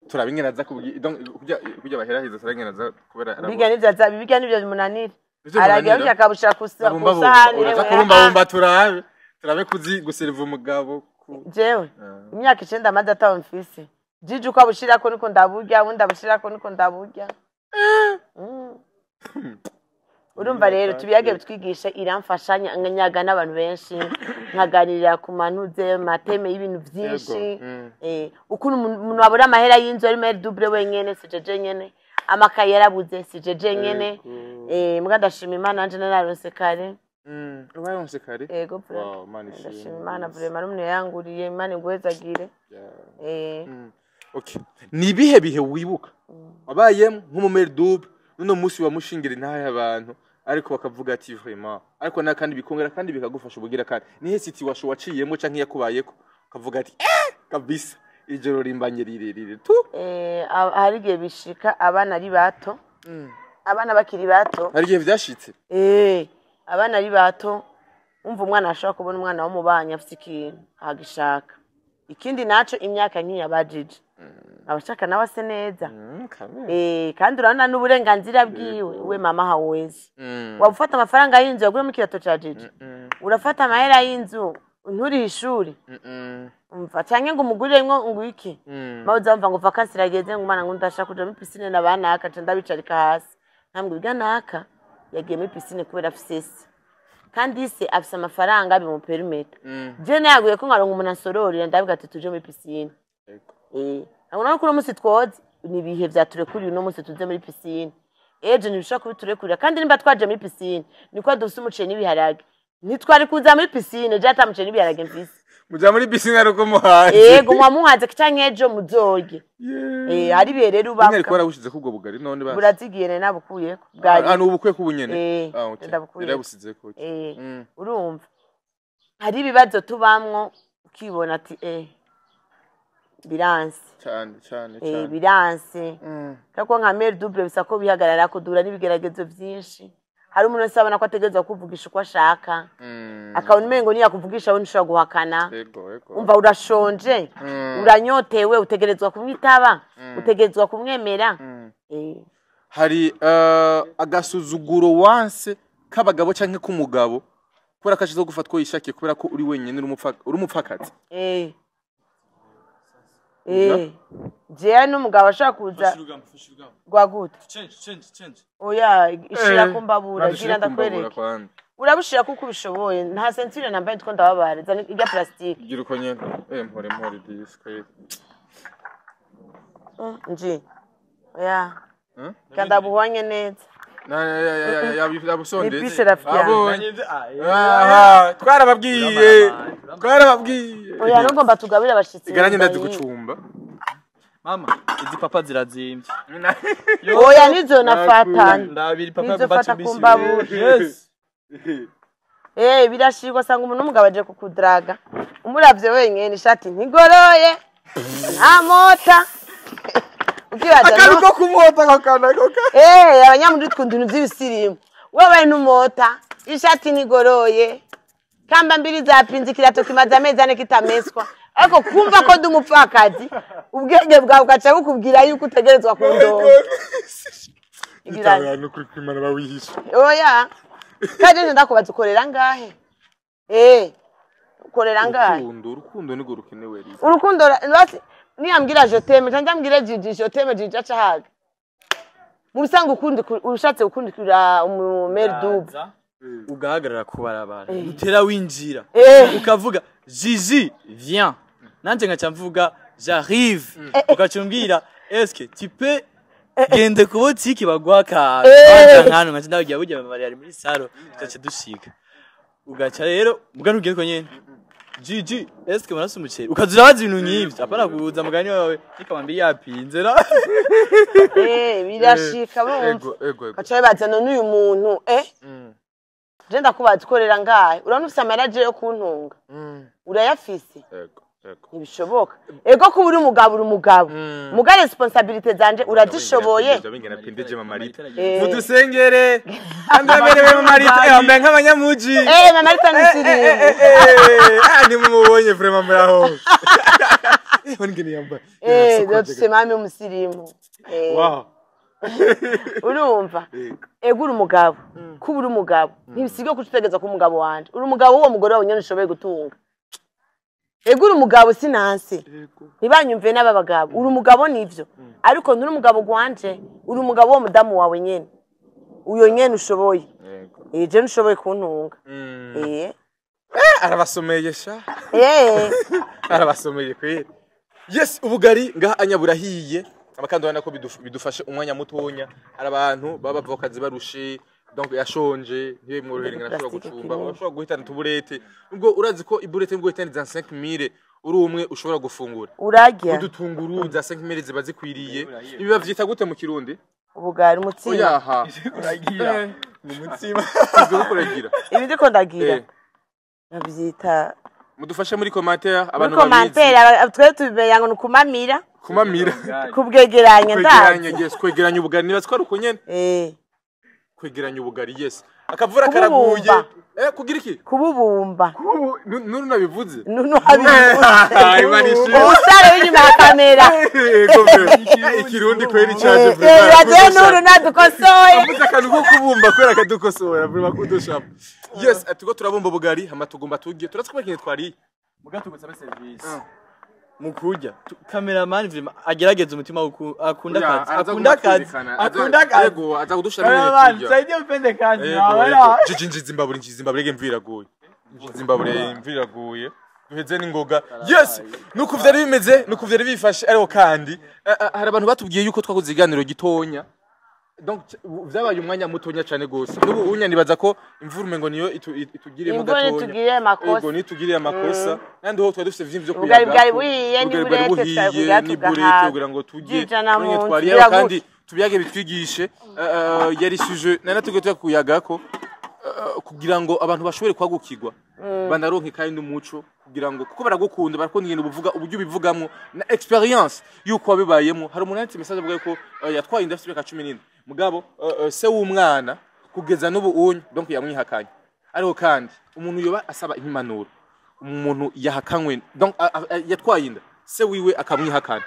Turaba ingene aza kubwi donc kujya baherahiza turaba aza kubera Biga nivyo aza biga nivyo bimunanira. Ivyo Aragira bimunanira? gutya akabushira ku Bumbabumba. sahani. Uraza kubumbabumba turabe kuzi guseriva umugabo Jewe imyaka 9 amaze atawe mfise. Jiji uko abushirako niko ndaburya, ubundi abushirako niko ndaburya. Urumva rero tubiyage bitwigisha, iramfasha nyaga n'abantu benshi, nkaganirira ku manuze mateme y'ibintu vyinshi. Ukuntu umuntu abura amahera y'inzu ari mère double wenyene, si jeje nyene, amakaye yarabuze, si jeje nyene. Mbwa ndashima Imana nanje nararonse kare. Waronse kare? Ego vraiment. Wow, Imana ishimwe. Ndashima Imana vraiment, n'umuntu yanguriye, Imana iguhezagire. Okay. Ni ibihe bihe wibuka wabayemo nk'umu mère double n'uno munsi wamushingira intahe y'abantu, ariko bakavuga ati vraiment, ariko na kandi bikongera kandi bikagufasha ubugira kandi nihe situation waciyemo canke yakubayeko ukavuga ati kabisa ijoro rimbanye rirerire tu? Hari igihe bishika abana ari bato, abana bakiri bato. Hari igihe vyashitse? Abana ari bato, umva, umwana ashobora kubona umwana w'umubanyi afite ikintu agishaka. Ikindi naco, imyaka nk'iyabajije abashaka nawe ase neza. Kandi urabona n'uburenganzira bwiwe, we mama hawezi. Waba ufata amafaranga y'inzu yaguramo ikirato ca Jiji, urafata amahera y'inzu nturihe ishuri, umva, canke ngo umuguriremwo ngo iki. Mawe uzamva ngo vacances irageze, ngo umwana ngo ndashaka kuja muri piscine na banaka, nca ndabicarika hasi ntambwe biga naka yagiye muri piscine kubera afise se, kandi se afise amafaranga bimuperimeta. Je nayaguye ko nkaronka umuntu ansororera, ndavuga ati tuje muri piscine. Nabona ko uno munsi twoze ni ibihe vyaturekuriye, uno munsi tuze muri piscine, ejo ntibishobora kubiturekurira. Kandi nimba twaje muri piscine niko dufise umuceri n'ibiharage, ntitwari kuza muri piscine je ata muceri n'ibiharage mfise. Muja muri piscine ari uko muhaze? Yego, mwamuhaze canke ejo muzorye. Hari ibihe rero Nyine ariko ubabwa. warabushize ko ubwo bugari none basi? Burazigiye, nari nabukuyeko bwari. Ah, ni ubukwe k'ubunyene? Eh, Ah, okay. ndabukuyeko. Yarabusizeko, okay. Urumva hari ibibazo tubamwo ukibona ati biranse. Cyane cyane cyane. Biranse. Kako nka mère double bisa ko bihagarara kudura n'ibigeragezo byinshi. Hari umuntu wese abona ko ategerezwa kuvugisha uko ashaka, akabona umengo niyakuvugisha we ntushobora guhakana. Ego ego. Umva, urashonje, uranyotewe, utegerezwa kumwitaba, utegerezwa kumwemera. Hari agasuzuguro wanse k'abagabo canke k'umugabo kubera ko ashize gufatwa yishakiye, kubera ko uri wenyine, uri umupfakazi? Jewe n'umugabo ashaka kuza Fasha urugamba, fasha urugamba. Rwagute? Change, change, change. Oya, ishira kumbabura. Ntabwo Gira ushire kumbabura. ndakwereke. Kwanza. Urabushira kuko ubishoboye, nta ceinture nambaye, ndiko ndababara. Zana irya plastique. Gira uko nyene, mpore mpore disque. Nji oya. Hmm? Kandabuhwanye neza. Na ya ya ya ya yabusondetse. Nipishe rafiki yanjye. Abonye. Ah, Aha, twarababwiye. Uramara. Twarababwiye. Oya, nugomba tugabire abashitsi. Igaranye ndazi gucumba. Mama, izi papa zirazimbye. Oya, nizo nafata. Ndabiri papa Nizo agomba fata atumbise. kumbabura. Yes. Birashirwa, asanga umuntu w'umugabo aje kukudraga, umuravye wenyene ishati ntigoroye, nta mota, ukibaza Akantu no ko kumota ako kantu ako kantu. Abanyamuji twunda ibintu vy'ibisirimu. Wewe ntumota, ishati ntigoroye, kamba mbiri zapinze, ikirato kimaze amezi 4 kitameswa, ariko kumva ko ndi umupfakazi, ubwenge bwawe bugaca bukubwira yuko utegerezwa kundonga. Itabara no kuri kwimana bawihisha. Oya, kandi nje ndakubaza, ukorera ngahe? Ukorera ngahe? Urukundo, urukundo nirwo rukenewe rero. Urukundo basi niyambwira je t'aime, canke ambwire Jiji je t'aime, Jiji aca haga mu bisanzwe. Ukundi ushatse gukundikira umu mère double. Uraza, ugahagarara ku barabara, utera winjira, ukavuga Gigi viens, nanje nkaca mvuga j'arrive, ugaca umbwira est-ce que tu peux gende ku botiki baguha akantu. Wanja nkano nkaca ndababwira burya mama ari muri salon, tugaca dushika, ugaca rero mbwa ntugende ko nyene. Gigi, eske murafise umuceri? Ukaza urabaza ibintu nk'ivyo, apana kuza mugani wawe ikamambiri yapinze na. Birashika bumva. Ego, ego, ego. Baca bibaza none uyu muntu je ndakubaza ukorera ngahe, urabona ufise amahera yo kuntunga, urayafise? Ego, ego. Ntibishoboka. Ego, kuba uri umugabo, uri umugabo, muga responsabilité zanje urazishoboye. Bingana pindeje Mama Rita. Mudusengere Kandi aberewe Mama Rita, yambaye nk'abanyamuji. Mama Rita ni sirimu. Ah, nimumubonye vraiment muraho. Ongene yambaye. Dufise mami umusirimu. Wow. Urumva? Ego. Ego, uri umugabo, kuba uri umugabo ntibisiga kucutegeza ko umugabo wanje, uri umugabo w'uwo mugore wawe nyene ushoboye gutunga. Ego, uri umugabo, sinanse. Ego. Ntibanyumve n'aba bagabo. Uri umugabo nivyo, ariko nturi umugabo gwanje, uri umugabo w'uwo mudamu wawe nyene, uyo nyene ushoboye. Ego. Je nushoboye kuntunga. Arabasomeye sha. Arabasomeye kweli. Yes, ubugari ngaha anya burahiye. Amakandi ubona ko bidufashe umwanya mutonya. Hari abantu baba bava ku kazi barushe, donc yashonje, ntibimworohere ngo ashobora Plastique gucumba, kinini. Urashobora guhitana utuburete. Ubwo urazi ko iburete nubwo uhitana za 5000 uri umwe ushobora gufungura. Urarya. Udutunguru za 5000 ziba zikwiriye. Ibi bavyita gute mu Kirundi? Ubugari, umutsima. Oyaha. Uragira mu mutsima. Ivyo uriko uragira. Ibi ndiko ndagira bavyita Mudufashe muri commentaire muri abantu babizi. commentaire. Twe tubimenya ngo ni ukumamira. Kumamira. Kubwegeranya. Kwegeranya. Ndazi. Yes, kwegeranya ubugari, niba twari uko nyene. Kwegeranya ubugari, yes. Akavura Kububumba. karaguye. Kugira iki? Kububumba. Kubu nuru nabivuze. Nunu habivuze. Imana ishimwe. Umusare w'inyuma ya kamera. Ego be. Ikirundi kweri caje. Radiyo nuru nadukosoye. Avuze akantu ko kubumba kubera akadukosora vraiment kudushapa. Yes, tuko turabumba ubugari hama tugomba turye. Turatse kuba ikintu twariye. Muga tugusabe service mu kurya. Cameraman vraiment agerageza umutima akunda akazi, akunda akazi, akunda akazi. Ego, aza kudusha Cameraman, n'ibintu turya. saidia upende kazi. Ego, Nawe. ego. Jiji njizi imbabure, njizi imbabure, ege imvura iraguye. Njizi imbabure, imvura iraguye. Duheze n'ingoga. Yes, nuko vyari bimeze, nuko vyari bifashe. Ariko kandi hari abantu batubwiye yuko twakoze ikiganiro gitonya. Donc vyabaye umwanya mutonya cane gose. N'ubu unya nibaza ko imvura umengo niyo itugiriyemo Imvura gatonya. itugiriye amakosa. Ego, nitugiriye amakosa. Nandi ho twari dufise vyinshi vyo Ubugari kuyaga. bwari buhiye, Ubugari bwari n'iburete buhiye, twari kugira n'iburete tugahaga. kugira ngo turye. Jija na None mu nzu, twariyeho biraguye. kandi tubiyage bitwigishe. Yari sujet nari natugiye tuya kuyagako kugira ngo abantu bashobore kwagukirwa, banaronke kandi n'umuco, kugira ngo kuko baragukunda, barakunda ibintu ubuvuga, uburyo ubivugamwo na expérience yuko wabibayemo. Hari umuntu yanditse message avuga ko yatwaye inda afite imyaka 17, mugabo se w'umwana kugeza n'ubu unyu donc yamwihakanye. Ariko kandi umuntu yoba asaba impanuro, umuntu yahakanywe, donc yatwaye inda se wiwe akamwihakana,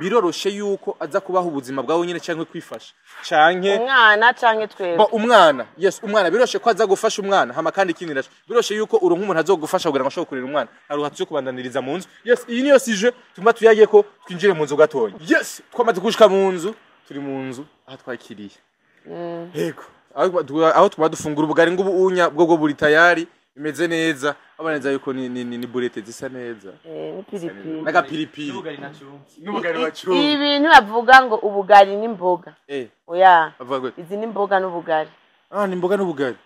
biroroshe yuko aza kubaho ubuzima bwawe nyine canke kwifasha canke Umwana canke twebwe? Ba umwana, yes, umwana biroshe ko aza gufasha umwana. Hama kandi ikindi naco, biroshe yuko uronka umuntu azogufasha kugira ngo ashobore kurera umwana, aruha tuze kubandaniriza mu nzu. Yes, iyi niyo sujet tuma tuyage ko twinjire mu nzu gatonya. Yes, twamaze gushika mu nzu, turi mu nzu aho twakiriye. Yego, aho twaba dufungura ubugari ngubu unya bwo buri tayari, bimeze neza, abaneza yuko ni burete zisa neza. N'ipiripiri. N'agapiripiri. N'ubugari nacumbi. N'ubugari bacumba. Ibi bintu bavuga ngo ubugari n'imboga, oya. Avuga gute? Izi ni imboga n'ubugari. Ah, ni imboga n'ubugari.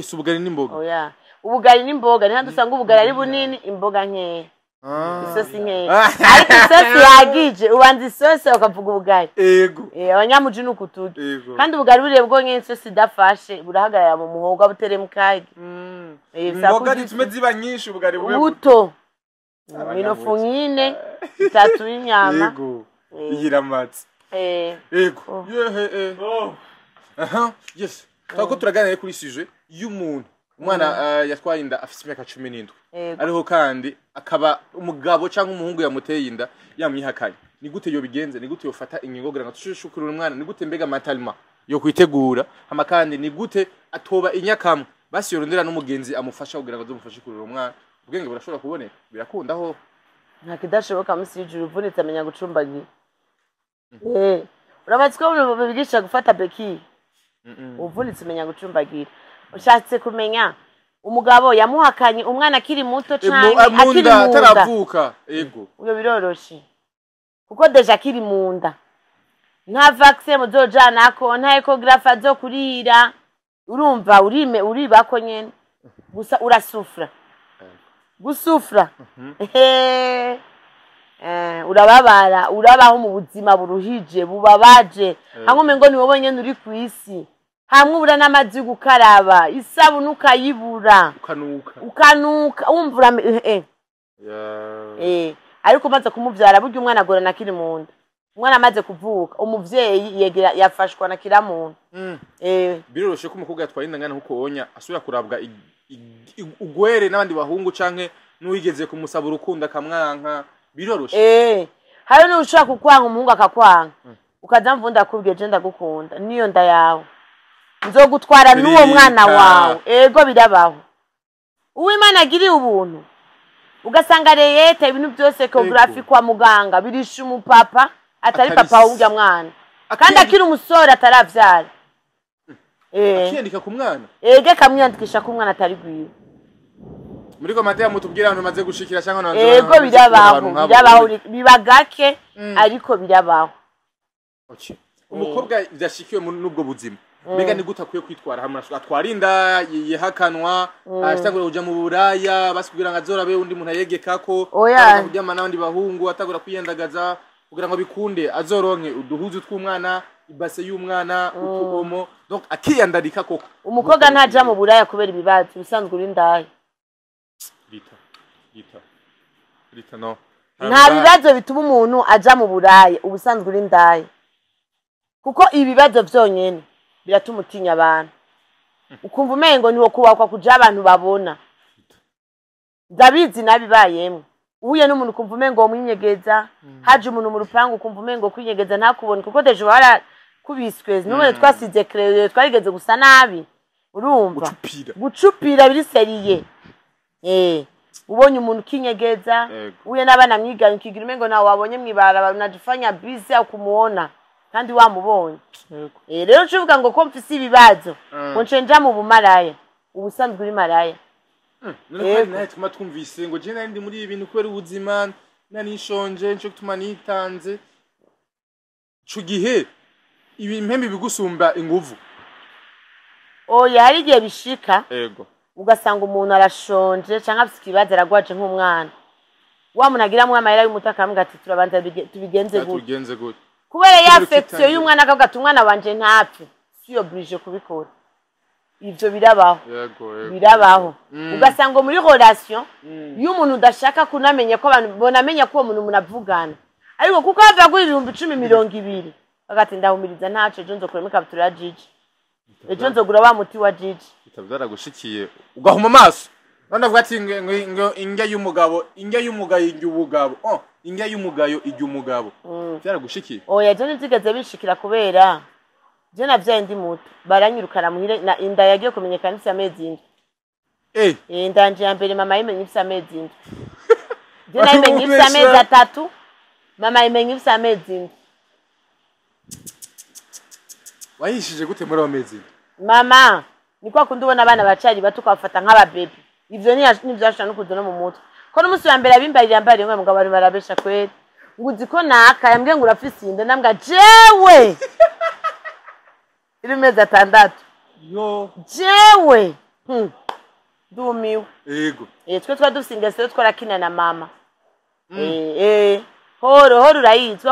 Si ubugari n'imboga. Oya, ubugari n'imboga ni hano usanga ubugari ari bunini, imboga nkeya, isosi nkeya. Ariko isosi yagije, ubanza isosi ukavuga ubugari. Abanyamuji ni uku turya. Kandi ubugari buriye bwonyene isosi idafashe burahagarara mu muhogo butere mu kage. Bisaba Imboga kurya zitume ziba nyinshi, ubugari bube buto, minofu nyine itatu y'inyama. Iyiramatse. Ego. Yehe Aha, yes. Twako turaganira kuri sujet y'umuntu umwana yatwaye inda afite imyaka 17. Ariho kandi akaba umugabo cyangwa umuhungu yamuteye inda yamwihakanye. Ni gute yobigenze? Ni gute yofata ingingo kugira ngo tushushukure umwana? Ni gute mbega mentalement yo kwitegura? Hama kandi ni gute atoba inyakamwe, basi yorondera n'umugenzi amufasha kugira ngo azomufashe kurera umwana? Ubwenge burashobora kuboneka, birakunda ho. Nta kidashoboka munsi y'ijuru. Uvunitse amenya gucumbagira. Urabazi ko bigisha gufata beki. Uvunitse umenya gucumbagira. Ushatse kumenya umugabo yamuhakanye umwana akiri muto canke akiri Munda mu nda? Ataravuka, ego. Uyo biroroshe kuko déjà akiri mu nda nta vaccin muzojanako, nta échographie azokurira. Urumva urime uribako nyene, gusa urasufra. Gusufra. Urababara, urabaho mu buzima buruhije, bubabaje. Hamwe umengo ni wowe nyene uri ku isi. Hamwe ubura n'amazi yo gukaraba, isabune ukayibura, ukanuka. Ukanuka, wumva ariko umaze kumuvyara, burya umwana agorana akiri mu nda. Umwana amaze kuvuka, umuvyeyi yegera yafashwa na kiramuntu. Biroroshe ko umukobwa yatwaye inda ngana nkuko wonya asubira kurabwa ugwere n'abandi bahungu, canke n'uwigeze kumusaba urukundo akamwanka? Biroroshe? Hari n'ushobora kukwanga, umuhungu akakwanga, ukaza mvunda akubwiye: "Je ndagukunda, niyo nda yawe nzogutwara n'uwo mwana Reka. wawe." Ego, birabaho. Uwimana agiriye ubuntu, ugasanga leta ibintu byose, échographie kwa muganga, birisha umupapa atari Atari papa w'urya mwana, kandi akiri umusore ataravyara. Akiyandika ku mwana. Ege, kamwiyandikisha ko umwana atari gwiwe. Muri commentaire mutubwire abantu bamaze gushikira cyangwa abantu Ego, bamaze birabaho. abantu nk'abo. Birabaho, biba gake, ariko birabaho. Okay. Umukobwa vyashikiwe muri n'ubwo buzima, mbega ni gute akwiye kwitwara hamwe atwara inda yihakanwa, atangura kuja mu buraya basi kugira ngo azorabe undi muntu ayegekako, Oya. atangura kuryamana n'abandi bahungu, atangura kwiyandagaza kugira ngo bikunde azoronke uduhuzu tw'umwana, ibase y'umwana, utuomo, donc akiyandarika koko? Umukobwa ntaja mu buraya kubera ibibazo, bisanzwe uri ndaya. Rita, Rita, Rita, no. Nta bibazo bituma umuntu aja mu buraya, ubusanzwe uri ndaya, kuko ibibazo vyonyene biratuma utinya abantu, ukumva umengo niwo kubakwa kuja abantu babona. Ndabizi, nabibayemwo. Uhuye n'umuntu ukumva umengo womwinyegeza, haje umuntu mu rupangu ukumva umengo kwinyegeza ntakubone, kuko déjà warakubiswe n'ubundi twasize crayon, twarigeze gusa nabi, urumva? Gucupira. Gucupira biri sérieux. Ubonye umuntu ukinyegeza, uhuye n'abana mwiganye ukigira umengo ntawe wabonye mw'ibarabara, unajifanya busy kumuona kandi wamubonye. Rero ucuvuga ngo ko mfise ibibazo ngo nce nja mu bumaraya, ubusanzwe uri maraya. None ko Yego. nawe tuma twumvise ngo je nari ndi muri ibi bintu kubera ubuzima, nari nshonje, nico gituma nitanze. Ico gihe ibi impembe bigusumba inguvu. Oya, hari igihe bishika ugasanga umuntu arashonje canke afise ikibazo, aragwaje nk'umwana, wa muntu agiramwo amahera y'umuti akamubwira ati: "Turabanza tubigenze gutya." Tugenze gutya. Kubera ya Kubera affection utitangira. y'umwana, akavuga ati: "Umwana wanje ntapfe, si obligé kubikora." Ivyo birabaho. Yego yego. Birabaho, ugasanga muri relation iyo umuntu udashaka kunamenya ko abantu bonamenya ko uwo muntu munavugana, ariko kuko hava kuri 10,000, 20,000, bagati: "Ndahumiriza, ntaco, ejo nzokuramo ikabutura ya Jiji, ejo nzogura wa muti wa Jiji." Bitaba byaragushikiye ugahuma amaso, none avuga ati ngo indya y'umugabo, indya y'umugayo ijya ubugabo, oh, indya y'umugayo ijya umugabo, byaragushikiye? Oya, je ntibyigeze bishikira, kubera je navyaye ndi muto, baranyirukana muhire na inda yagiye kumenyekana ifise amezi 7. Inda yanje ya mbere mama yimenye ifise amezi 7. Je nayimenye ifise amezi 3, mama yimenye ifise amezi 7. Wahishije gute muri ayo mezi? Mama ni kwa kundi ubona abana bacari bato ukabafata nk'ababebe. Ivyo ntivyashobora no kuza no mu mutwe, ko n'umunsi wa mbere abimbarira mbariye ngo mugabo abantu barabesha kweri, ngo uzi ko naka yambwiye ngo urafise inda, ndambwa jewe iri mezi 6. Yo. Jewe ndumiwe. Twe twari dufise ingeso yo twarakina na mama. Horo horo urayizi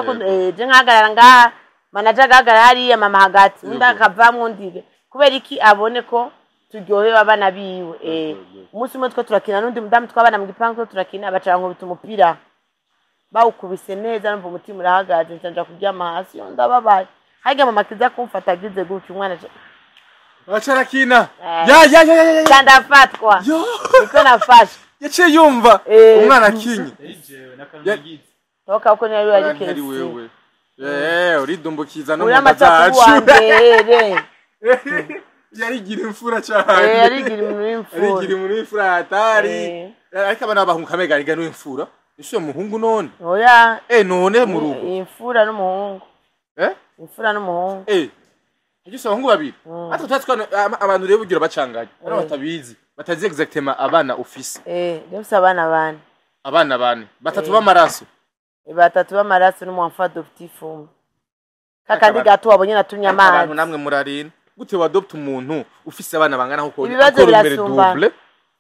je nkahagarara ngaha, manager agahagarara hariya, mama hagati, undi akavamwo ndige kubera iki abone ko turyohewe abana biwe. Umunsi umwe two turakina n'undi mudamu twabana mu gipangu, two turakina, baca bankubita umupira, bawukubise neza, numva umutima urahagaze, nca nja kuryama hasi. Yo, ndababaye, harya mama kiza kumfata agize gutya umwana Acarakina. Ya ya ya ya ya. Ca ndafatwa. Yo. Niko nafashwe. Yaciye yumva umwana akinye. Jewe n'akantu. Toka uko niyo ari Ntari kesi. wewe. Uridumbukiza no Uri mu nda amataku zacu. wa mbere. Yarigira imfura cyane. Yarigira umuntu w'imfura. Yarigira umuntu w'imfura hatari. Ariko abana b'abahungu kamega ariga n'imfura. Ese muhungu none? Oya. None mu rugo. Imfura n'umuhungu. Imfura n'umuhungu. Ese abahungu babiri. Atwo twatwa abantu rero bugira bacanganye. Bari batabizi. Batazi exactement abana ufise. Ndafise abana bane. Abana bane. Batatu b'amaraso. Batatu b'amaraso n'umu enfant adoptif umwe. Kakandi gato wabonye natumye Abantu amazi. namwe murarinda. Gute wadopta umuntu ufise abana bangana nkuko Ibibazo ukora imbere birasumbana. double?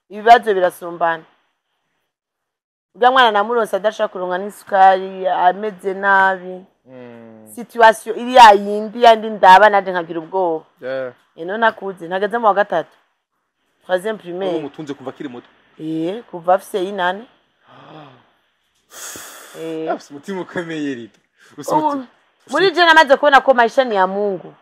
Ibibazo birasumbana. Urya mwana namuronse adashaka kuronka n'isukari, ameze nabi, situation iri yayindi yandi ndaba nanje nkagira ubwoba. Ino nakuze ntageze mu wa gatatu, troisième Ubu primaire. Umutunze kuva akiri muto? Eh, kuva afise 8. Afise umutima ukomeye, Rita. Ufise Ubu, umutima. Muri je namaze kubona ko maisha ni ya Mungu.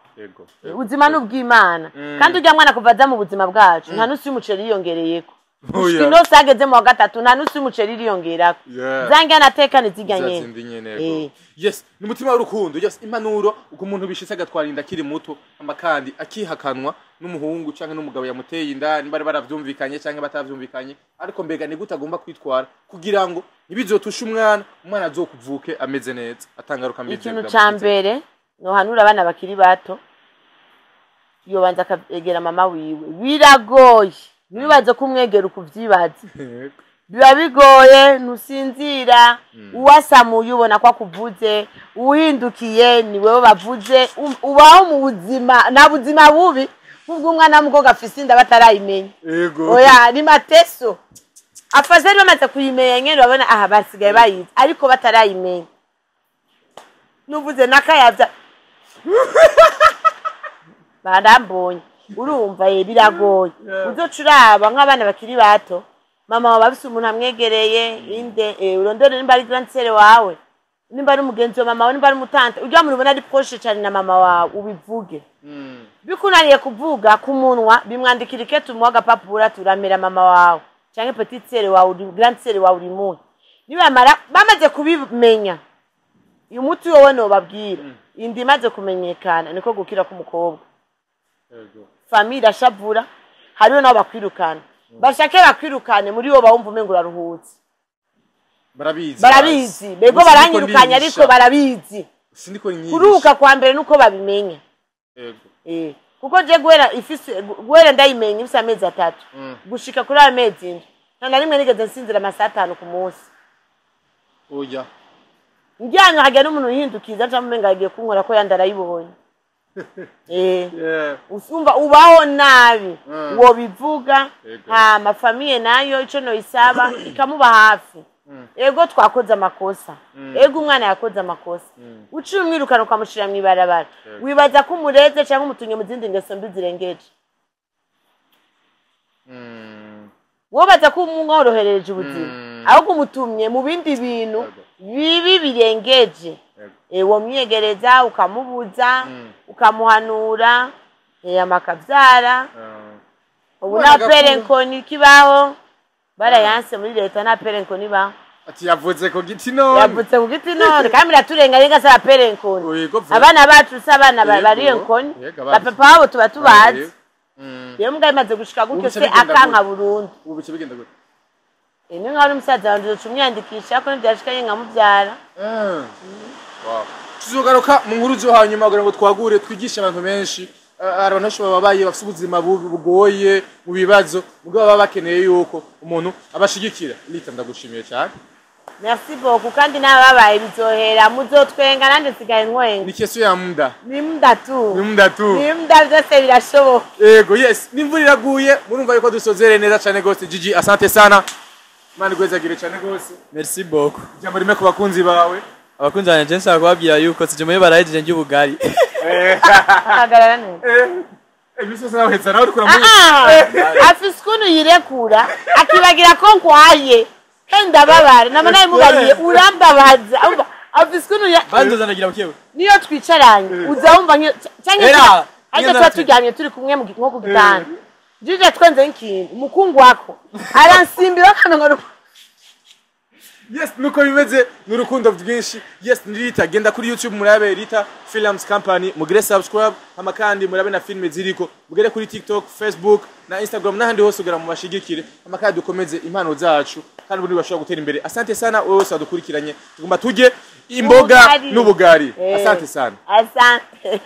Ubuzima ni ubw'Imana. Kandi urya mwana kuva aza mu buzima bwacu, nta nusu y'umuceri yiyongereyeko. Oya. Gushika ino ageze mu wa gatatu, nta nusu y'umuceri iriyongerako. Zange anateka nizirya Za nyene. zindi nyene, yego. Yes, ni umutima w'urukundo. Yes, impanuro uko umuntu bishitse agatwara inda akiri muto, ama kandi akihakanwa n'umuhungu canke n'umugabo yamuteye inda, niba bari baravyumvikanye canke batavyumvikanye, ariko mbega ni gute agomba kwitwara kugira ngo ntibizotushe umwana, umwana azokuvuke ameze neza, atangaruka mbi? Ikintu ca mbere nohanura abana bakiri bato, yobanza akegera mama wiwe. Biragoye, ntibibaze ko umwegera ukuvyibaza, biba bigoye, ntusinzira, uwasamuye ubona ko akuvuze, uhindukiye ni wewe bavuze. Ubaho mu buzima, nta buzima bubi nk'ubw'umwana w'umukobwa afise inda batarayimenya. Oya, ni mateso. Afazeli bamaze kuyimenya nyene, urabona aha basigaye bayizi, ariko batarayimenya nuvuze nakayavya barambonye, urumva ye biragoye. Uzoca uraba nk'abana bakiri bato, mama wawe afise umuntu amwegereye inde, urondore nimba ari grande sœur wawe, nimba ari umugenzi wa mama wawe, nimba ari umutante, urya muntu ubona ari proche cane na mama wawe, ubivuge. Bikunaniye kuvuga ku munwa, bimwandikira ikete, umuha agapapuro, turamera mama wawe canke petite sœur wawe, uri grande sœur wawe, uri muhe. Nibamara bamaze kubimenya, uyu muti wowe nobabwira, inda imaze kumenyekana niko gukira k'umukobwa. Famille irashavura, hariho nabo bakwirukana, bashake bakwirukane, muri bo bawumva umengo uraruhutse. Barabizi. Barabizi bego. Ubu siniko Baranyirukanye ariko nihisha. barabizi. Sindiko nyihisha. Kuruhuka kwa mbere nuko babimenya. Kuko je guhera ifise, guhera ndayimenya ifise amezi 3 gushika kuri ayo mezi 7, nta na rimwe nigeze nsinzira amasaha 5 ku munsi. Oya. Njyanye hajya n'umuntu yihindukiza cyangwa umenga agiye kunkora ko yandi arayibonye. Usumva ubaho nabi. Wobivuga. Hama famille nayo ico noyisaba, ikamuba hafi. Ego twakoze amakosa, ego umwana yakoze amakosa. Uciye umwirukana ukamushira mw'ibarabara, wibaza ko umureze cyangwa umutunye mu zindi ngeso mbi zirengeje. Wobaza ko umworohereje ubuzima, ahubwo umutumye mu bindi bintu bibi birengeje. Womwiyegereza, ukamubuza, ukamuhanura, amakabyara. Ubu Umwana nta agakura. perenkoni kibaho, barayanse muri leta, nta perenkoni ibaho. Ati yavutse ku giti none. Yavutse ku giti none, kandi biraturenga saba perenkoni. Yego, vuba. Abana bacu si abana bari enkoni. Yego, abana. Bapapa babo tuba tubazi. Rero mbwa imaze gushika Ubu gutyo bica se bigenda akanka gute? burundu. Ubu bice bigenda gute? Ni nkaho uri musaza wanje, uzoca umwiyandikisha ko ntibyashikanye nkamubyara. Wow. Tuzogaruka mu nkuru zo hanyuma kugira ngo twagure, twigishe abantu benshi. Hari abantu benshi bababaye, bafite ubuzima bubi bugoye, mu bibazo, mugabo baba bakeneye yuko umuntu abashigikira. Rita, ndagushimiye cyane. Merci beaucoup. Kandi n'ababaye bizohera, muzotwenga, nanjye nsigaye nkwenga. Ni question ya muda. Ni muda tu. Ni muda tu. Ni muda, byose birashoboka. Ego, yes, n'imvura iraguye, murumva yuko dusozere neza cyane gose. Gigi, asante sana. Imana igwezagire cyane gose. Merci beaucoup. Ijambo rimwe ku bakunzi bawe. Abakunzi banjye, je nshaka kubabwira yuko sije muri barahejeje njye ubugari. Hagarara neza. Imisi yose nawe heza nawe uriko uramuha. Ah, afise ukuntu yirekura akibagira ko nkwaye kandi ndababara, nama nabimubariye, urambabaza. Umva, afise ukuntu Bandoza nagira bukewe. Niyo twicaranye uza wumva canke Era, ariko niyo tuba natwe. turyamye turi kumwe nko ku gitanda, jije twenze nk'ikintu, umukungu wako aransimbira akantu ngo Yes, nuko bimeze, ni urukundo rwinshi. Yes, ni Rita. Genda kuri YouTube murabe Rita Films Company, mugire subscribe, hama kandi murabe na filime ziriko. Mugere kuri TikTok, Facebook na Instagram n'ahandi hose kugira mu bashigikire, hama kandi dukomeze impano zacu, kandi ubundi bashobora gutera imbere. Asante sana wewe wese wadukurikiranye. Tugomba tujye imboga Ubugari. n'ubugari. Asante sana. Asante.